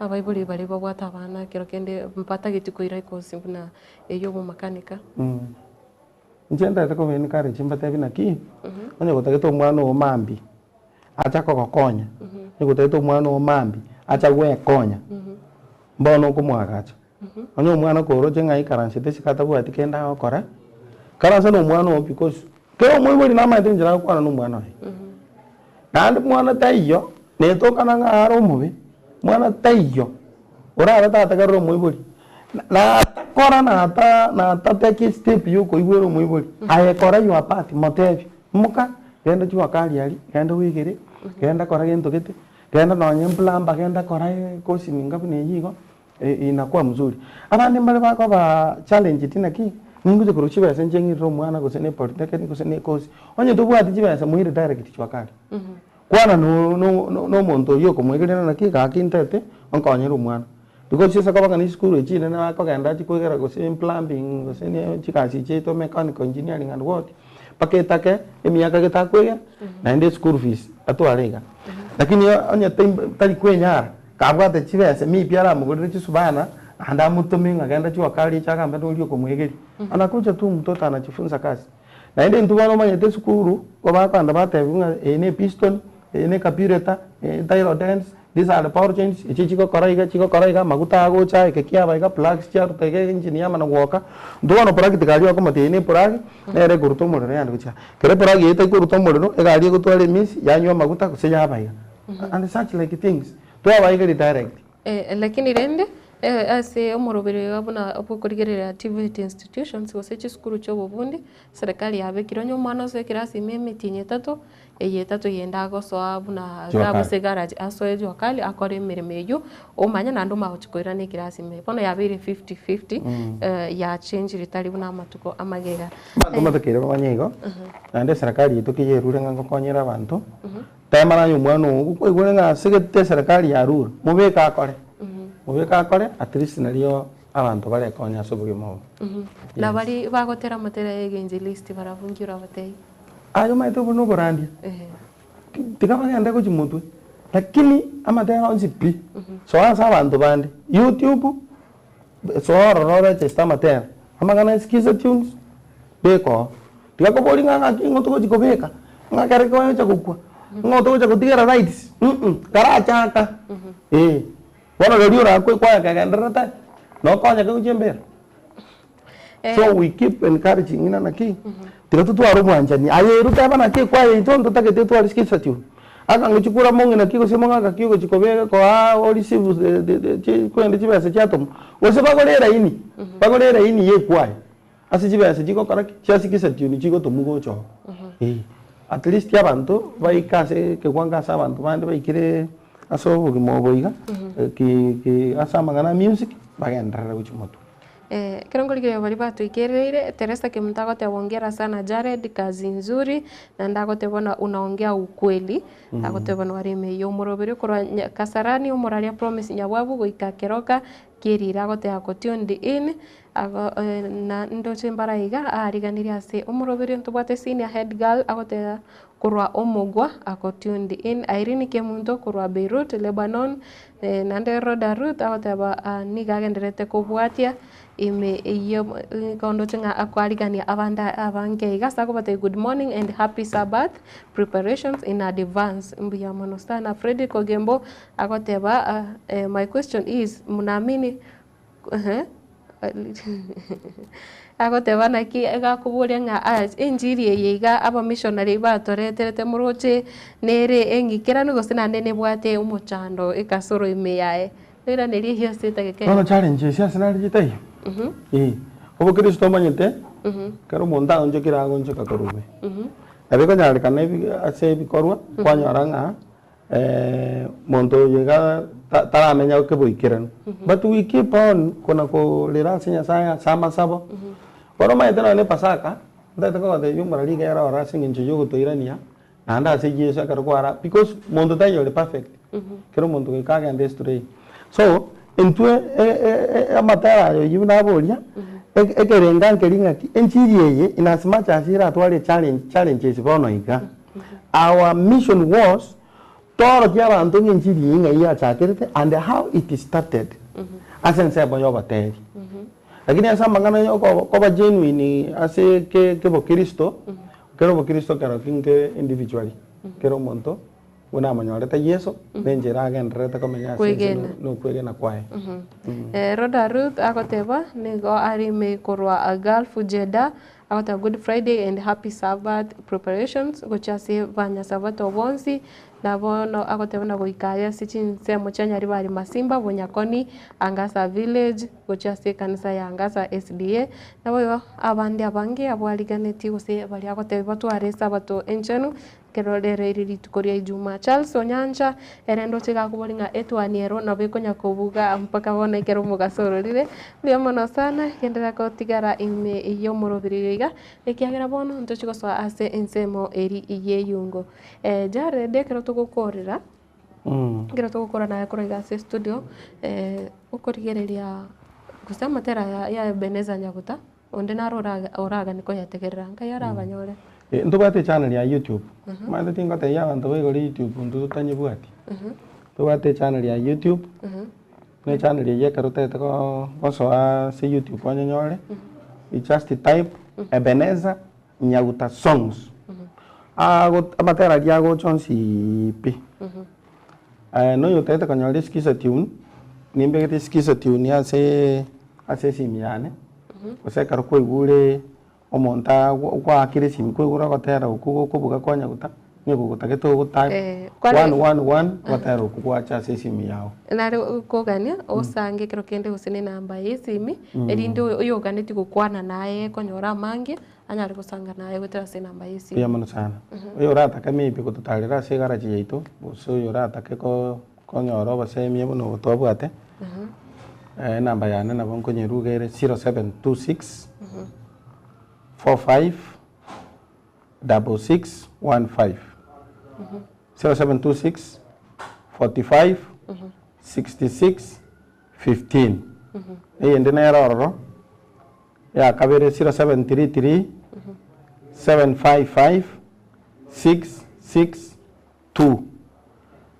abaibori baria babwate abana ekero kende mbatageti koira ekosi buna eywo obomakanika. Inche ntagete koba encourage mbatebi naki, onye gotagete omwana oo mambia, acha kogokonya, onye gotagete omwana oo mambia, acha gwekonya, mbono okomoagacha. Onye omwana koroche ng'a aikaransete isiko atabwati kende agokora, karansa na omwana oo because kera omoibori namanyete enchera agokwana na omwana oye. Naende mwana taiyo, netokana ng'a are omobe, mwana taiyo, orabe tata karore omoibori, natakora nata natatake estep ya okoigwera omoibori, aye kora your part motebi, imoka, genda chua kari aria, genda oigere, genda kora gento gete, genda nonye mplumber genda kora ekosi ninga buna eywo igo, inakuwa mzuri. Abande mbare bakoba challenged naki, ningocha korwa chibesa inche ng'irere omwana gose na epolytechnic gose na ekosi, onye tobwati chibesa moire direct jua kali. Kwana no no na omonto oywo okomoegerera naki gaki ntete, onkonyere omwana. Because ase okoba ng'a na esukuru echi chinene bakogenda achie koegera gose plumbing gose ne chigasi chiaito mechanical engineering and what, mpaka etake emiaka gete akoegera, naende eschool fees atware iga. Lakini onye tari kwenyara, kabwate chibesa maybe aramogorere chisubana, naende amotome ng'a genda jua kali echi agambe noria okomoegeria. Anakuja tu mtoto anajifunza kazi. Naende intwe bono omanyete esukuru, nigo bakoenda batebiwa ng'a eye ne episton, eye ne ecarburetor, eye tie rod ends. These are the power chains, echi chigokora iga chigokora iga, amaguta agocha eke kiaba iga, plugs chiaruta iga, engine yamana gwoka. Intwe bono practical aria okomotebi na eplug, nere ekoruta omorero yaani gochia. Ekero eplug eye etakoruta omorero, egari egotwara emisi, yanywa amaguta gose yaba iga. And such like things. Twabaegeria direct. Lakini rende, ase omoroberi oyo buna bw'okorigereria TVET institutions gose chisukuru chia obobundi, serikali yabekire onye omwana osoe ekerasi ime emetienyi etato, eye etato eyende agosoa buna Jua iga kali. gose garage asoe jua kali akore emeremo eywo, omanye naende omanye gochia koirana ekerasi ime. Bono yabeire fifty fifty, yachenchire tari buna amatuko amagega. Abanto mbatakeire bamanye igo, naende eserekari yaito ki yerure ng'a ngokonyera abanto, Tema naye omwana oo, kwaigure ng'a ase gete eserekari yarure, mobeke akore, mobeke akore at least nario abanto barekonye ase obogima obo. Na baria bagotera amatera ya egenjelisti barabwo nki orabatebie? Aye omanyete obwo noborandia, tiga bagende gochia motwe, lakini amatera onsi pi, soa ase abanto bande, YouTube, soa ororo oregister amatera, amang'ana ya skiza tunes, beka oo. Tiga koboria ng'a ng'aki ng'o togochi kobeka, ng'a ekero kogocha gokwa, ng'o togocha gotigera rights mm karachaka eh. Bono rirorio orakwe kwaya kegendererete, nokonyeke gochia embera. So we keep encouraging ng'a naki, tiga totware obwanchani, aye ere oteba naki ekwaya yaito ntotagete etware skiza tune, aka ngochia kora mong'ina ki gose mogaka ki ogochia kobeka koa o receive the the chi korende chibesa chiatomwa, gose bagore eraini, bagore eraini ya ekwaya. Ase chibesa chigokora ki? Chiase gesationi chigotomwa gocha oo. Eh, at least abanto baike ase ekewango ase abanto bande baikire ase obogima obo iga, ki ki ase amang'ana a music, bagenderere gochia motwe. Ekero nkorigereria baria batoikereire, Teresa Kemunto agoteba hongera sana Jared, kazi nzuri, naende agoteba buna unaongea ukweli, agoteba buna ore ime ya omoroberi korwa Kasarani omoraria Promise Nyabwabu goika Keroka, Kierire agoteba ko tuned in, ago na ndoche mbara iga aariganirie ase omoroberio ntobwate senior head girl agoteba korwa omogwa ako tuned in, Irene Kemunto korwa Beirut Lebanon, naende Rhoda Ruth agoteba nigo agendererete kobwatia ime eyio igo ndoche ng'a akoarigania abande abange iga ase akobatebia good morning and happy sabbath preparations in advance mbuya mono sana. Fredrick Ogembo Agoteba, My question is, mnaamini agoteba naki egakoboria ng'a enchiri eye iga abamissionary batoreterete moroche nere eng'ikeranu gose naende nebwate omochando ekasoro ime yaye. Oiranerie eyio ase edageka Bono eyemo. challenge ase ase nare chitaiyo, eh, obokristo omanyete, ekero omonto aonchokire agonchoka korwa ime. Nabo ekonyarekana ebi ase ebikorwa, kwanyora ng'a Monto oyo iga taramenya keboikeranu, but we keep on kona korera ase Nyasaye ase amasabo. Bono omanyete nonye na epasaka, ntagete kogotebia omorari iga ere oro ase eng'encho ya ogotoirania naende ase Yeso ekero kwara because monto taiyo ore perfect, kera omonto goika agende astray. So, intwe amatera aya oyio naboria, ekerenga nkeri ng'aki, enchiri eye in as much as eratware challenge challenges bono iga. Our mission was toorokie abanto ng'a enchiri eye ng'ai yachakerete and how it started ase ensemo ya obotebi. Lakini ase amang'ana ya okoba genuine ase kebokristo, kera obokristo kero kinke individually, kera omonto buna amonyorete Yeso, na enchera agendererete komenya ase ense Kwegena. na okwegena kwaye. Rhoda Ruth agoteba nigo are ime korwa Gulf Jeddah Agoteba Good Friday and Happy Sabbath preparations gochia ase banyasabato bonsi, na bono agoteba na goika aye ase chinsemo chia Nyaribari Masimba, Bonyakoni, Angasa Village, gochia ase ekanisa ya Angasa SDA, naboigo abande abange abwo ariganetie gose baria agotebia batware esabato enchenu, Ekero rero eri rituko ria Ijumaa, Charles Onyancha ere ndoche iga akoboria ng'a etwani ero nabo ekonya kobuga mpaka bono ekero omogaso ororire. Mbuya mono sana, genderera gotigara ime y'omoroberio iga, ekiagera bono ntochi gosoa ase ensemo eri y'eyungo. Jared ekero togokorera, ekero togokora naye korwa iga ase estudio, okorigereria gose amatera aya ya Ebeneza Nyabuta. Onde naro oraganie koyategerera, nkai arabanyore. Ntobwate echannel ya YouTube, omanyete tingotebia abanto baigore YouTube intwe totanyebwati. Ntobwate echannel ya YouTube, buna echannel eyio ekero otagete gosoa ase YouTube onyonyore, you just type Ebenezer Nyaguta songs, amatera aria agocha onsi pi. Noyo otagete konyora eskiza tune, nimbegete eskiza tune ase ase esimi yane, gose ekero kwaigure omonto agwo gwaakire esimi kwaigure ogotera okwo gokobuga kwa nyaguta, nigo gotagete ogotype Eh, kware- one one one, ogotera okwo gwacha ase esimi yago. Nare kogania osange ekero kende gose na enamba ya esimi, erinde oyo oyoganetie gokwana naye konyora amange, anyare gosanga naye goetera ase enamba ya esimi. Mbuya mono sana. Oyo oratake maybe gototarera ase egaraji yaito, gose oyo oratake ko konyora obosemia buna obo twabwate, enamba yane nabo nkonyeruga ere 0726 45 66 15. 0726 45 66 15. Eyende nere ororo, ya kabere 0733 755 662.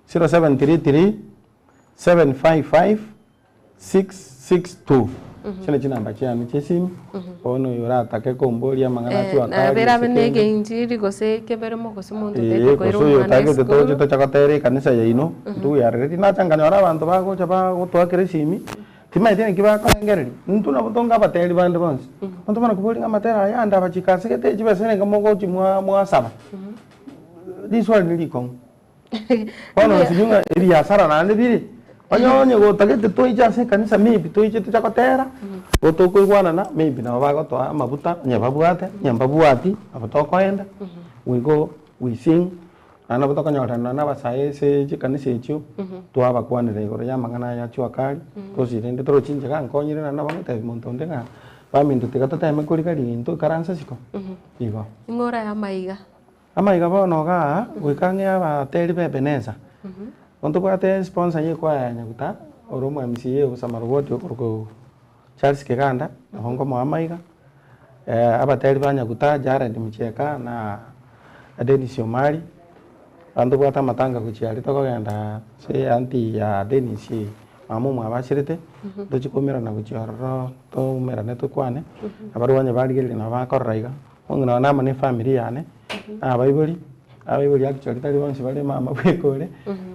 0733 755 662. Echio nachio chinamba chiane chia esimi, bono oyo oratake komboria amang'ana achwo akare Nabere abe gose na kende. egeinchiri gose keberemo gose omonto Ee, otagete koira gose oyo omwana otagete toche esukuru. tocha gotera ekanisa yaino, ntuyarereti nacha nkanyora abanto bagocha bagotoakera esimi, Timaeti naki bakorengereria, intwe nabo tonga abateri bande bonsi. Abanto bana koboria ng'a amatera aya ande abachika ase gete chibesa nenge mogochi mwa mwasaba. Riswali ne rikong'u. Bono sijui ng'a ebiasara naende bire, onye onye gotagete toiche ase ekanisa maybe toiche tocha gotera, igo tokoigwanana maybe nabo bagotoa amabuta onye babwate, onye mbabwati nabo tokoenda, we go we sing. Naende nabo tokonyorerana na abasae ase chikanisa echio, twabakwanera igoro y'amang'ana aya achio akare, gose rende toroche inche gankonyire naende nabo ngotebi monto onde ng'a baminto tiga toteme korigereria intwe ikaranse isiko, igo. Ing'o orae amaiga? Amaiga bono iga aa, goika ang'e abateri ba Ebeneza, bono tobwate esponsor ya ekwaya ya Nyaguta, ore omo MCA o Bosamaroboti okorokwa Charles Kiganda, nabo nkomoa amaiga. Abateri ba Nyaguta, Jared Mucheka na Dennis Omari, abanto tobwate amatanga gochia aria tokogenda ase aunty ya Dennis mama omwabo asirete, tochie koumerana gochia ororo toumerane tokwane, nabarabwo onye barigereria nabo bakorora iga, omong'ina one amo na efamiri yane, na abaibori, abaibori actually tari bonsi bare mama bweka ore,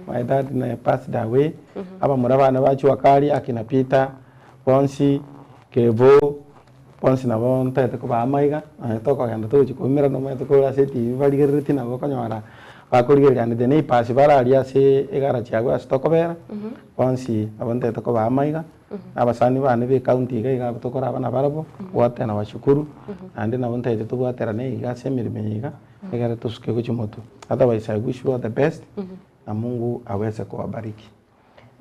my dad naye passed away, abamura bane ba Jua Kali, akina Peter, bonsi, Kevo. Bonsi nabo ntagete kobaa amaiga, nonya tokogenda togochia koumerana omanyete kore ase etibi barigereretie nabo okonyora bakorigereria and the neighbours bare aria ase egaraji abwo ase tokobera, bonsi nabo ntagete kobaa amaiga, na abasani bane ba ecounty iga iga abwo tokoraba nabarabwo, wote nabashukuru, naende nabo ntagete tobwaterane iga ase emeremo eye iga, egere tosuke gochia motwe. Otherwise I wish you all the best, na Mungu aweze kuwabariki.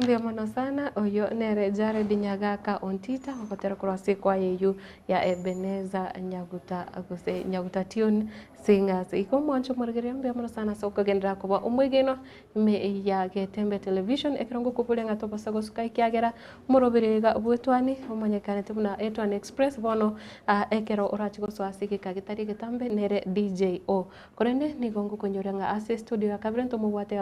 Mbuya mono sana, oyio nere Jared Nyagaka Ontita ogotera korwa ase ekwaya eyio ya Ebeneza Nyaguta gose Nyaguta Tune Singers. Igo omwancho omorigereria mbuya mono sana ase okogenderera koba omwegenwa ime ya Getembe Television ekero ngokoboria ng'a tobasa gosuka ekiagera omoroberi iga bw'etwani omanyekanete buna Etwani Express bono ekero orache gosoa ase egeka getari egetambe nere DJ O. Korende nigo ngokonyoria ng'a ase estudio ya kabere ntomobwate.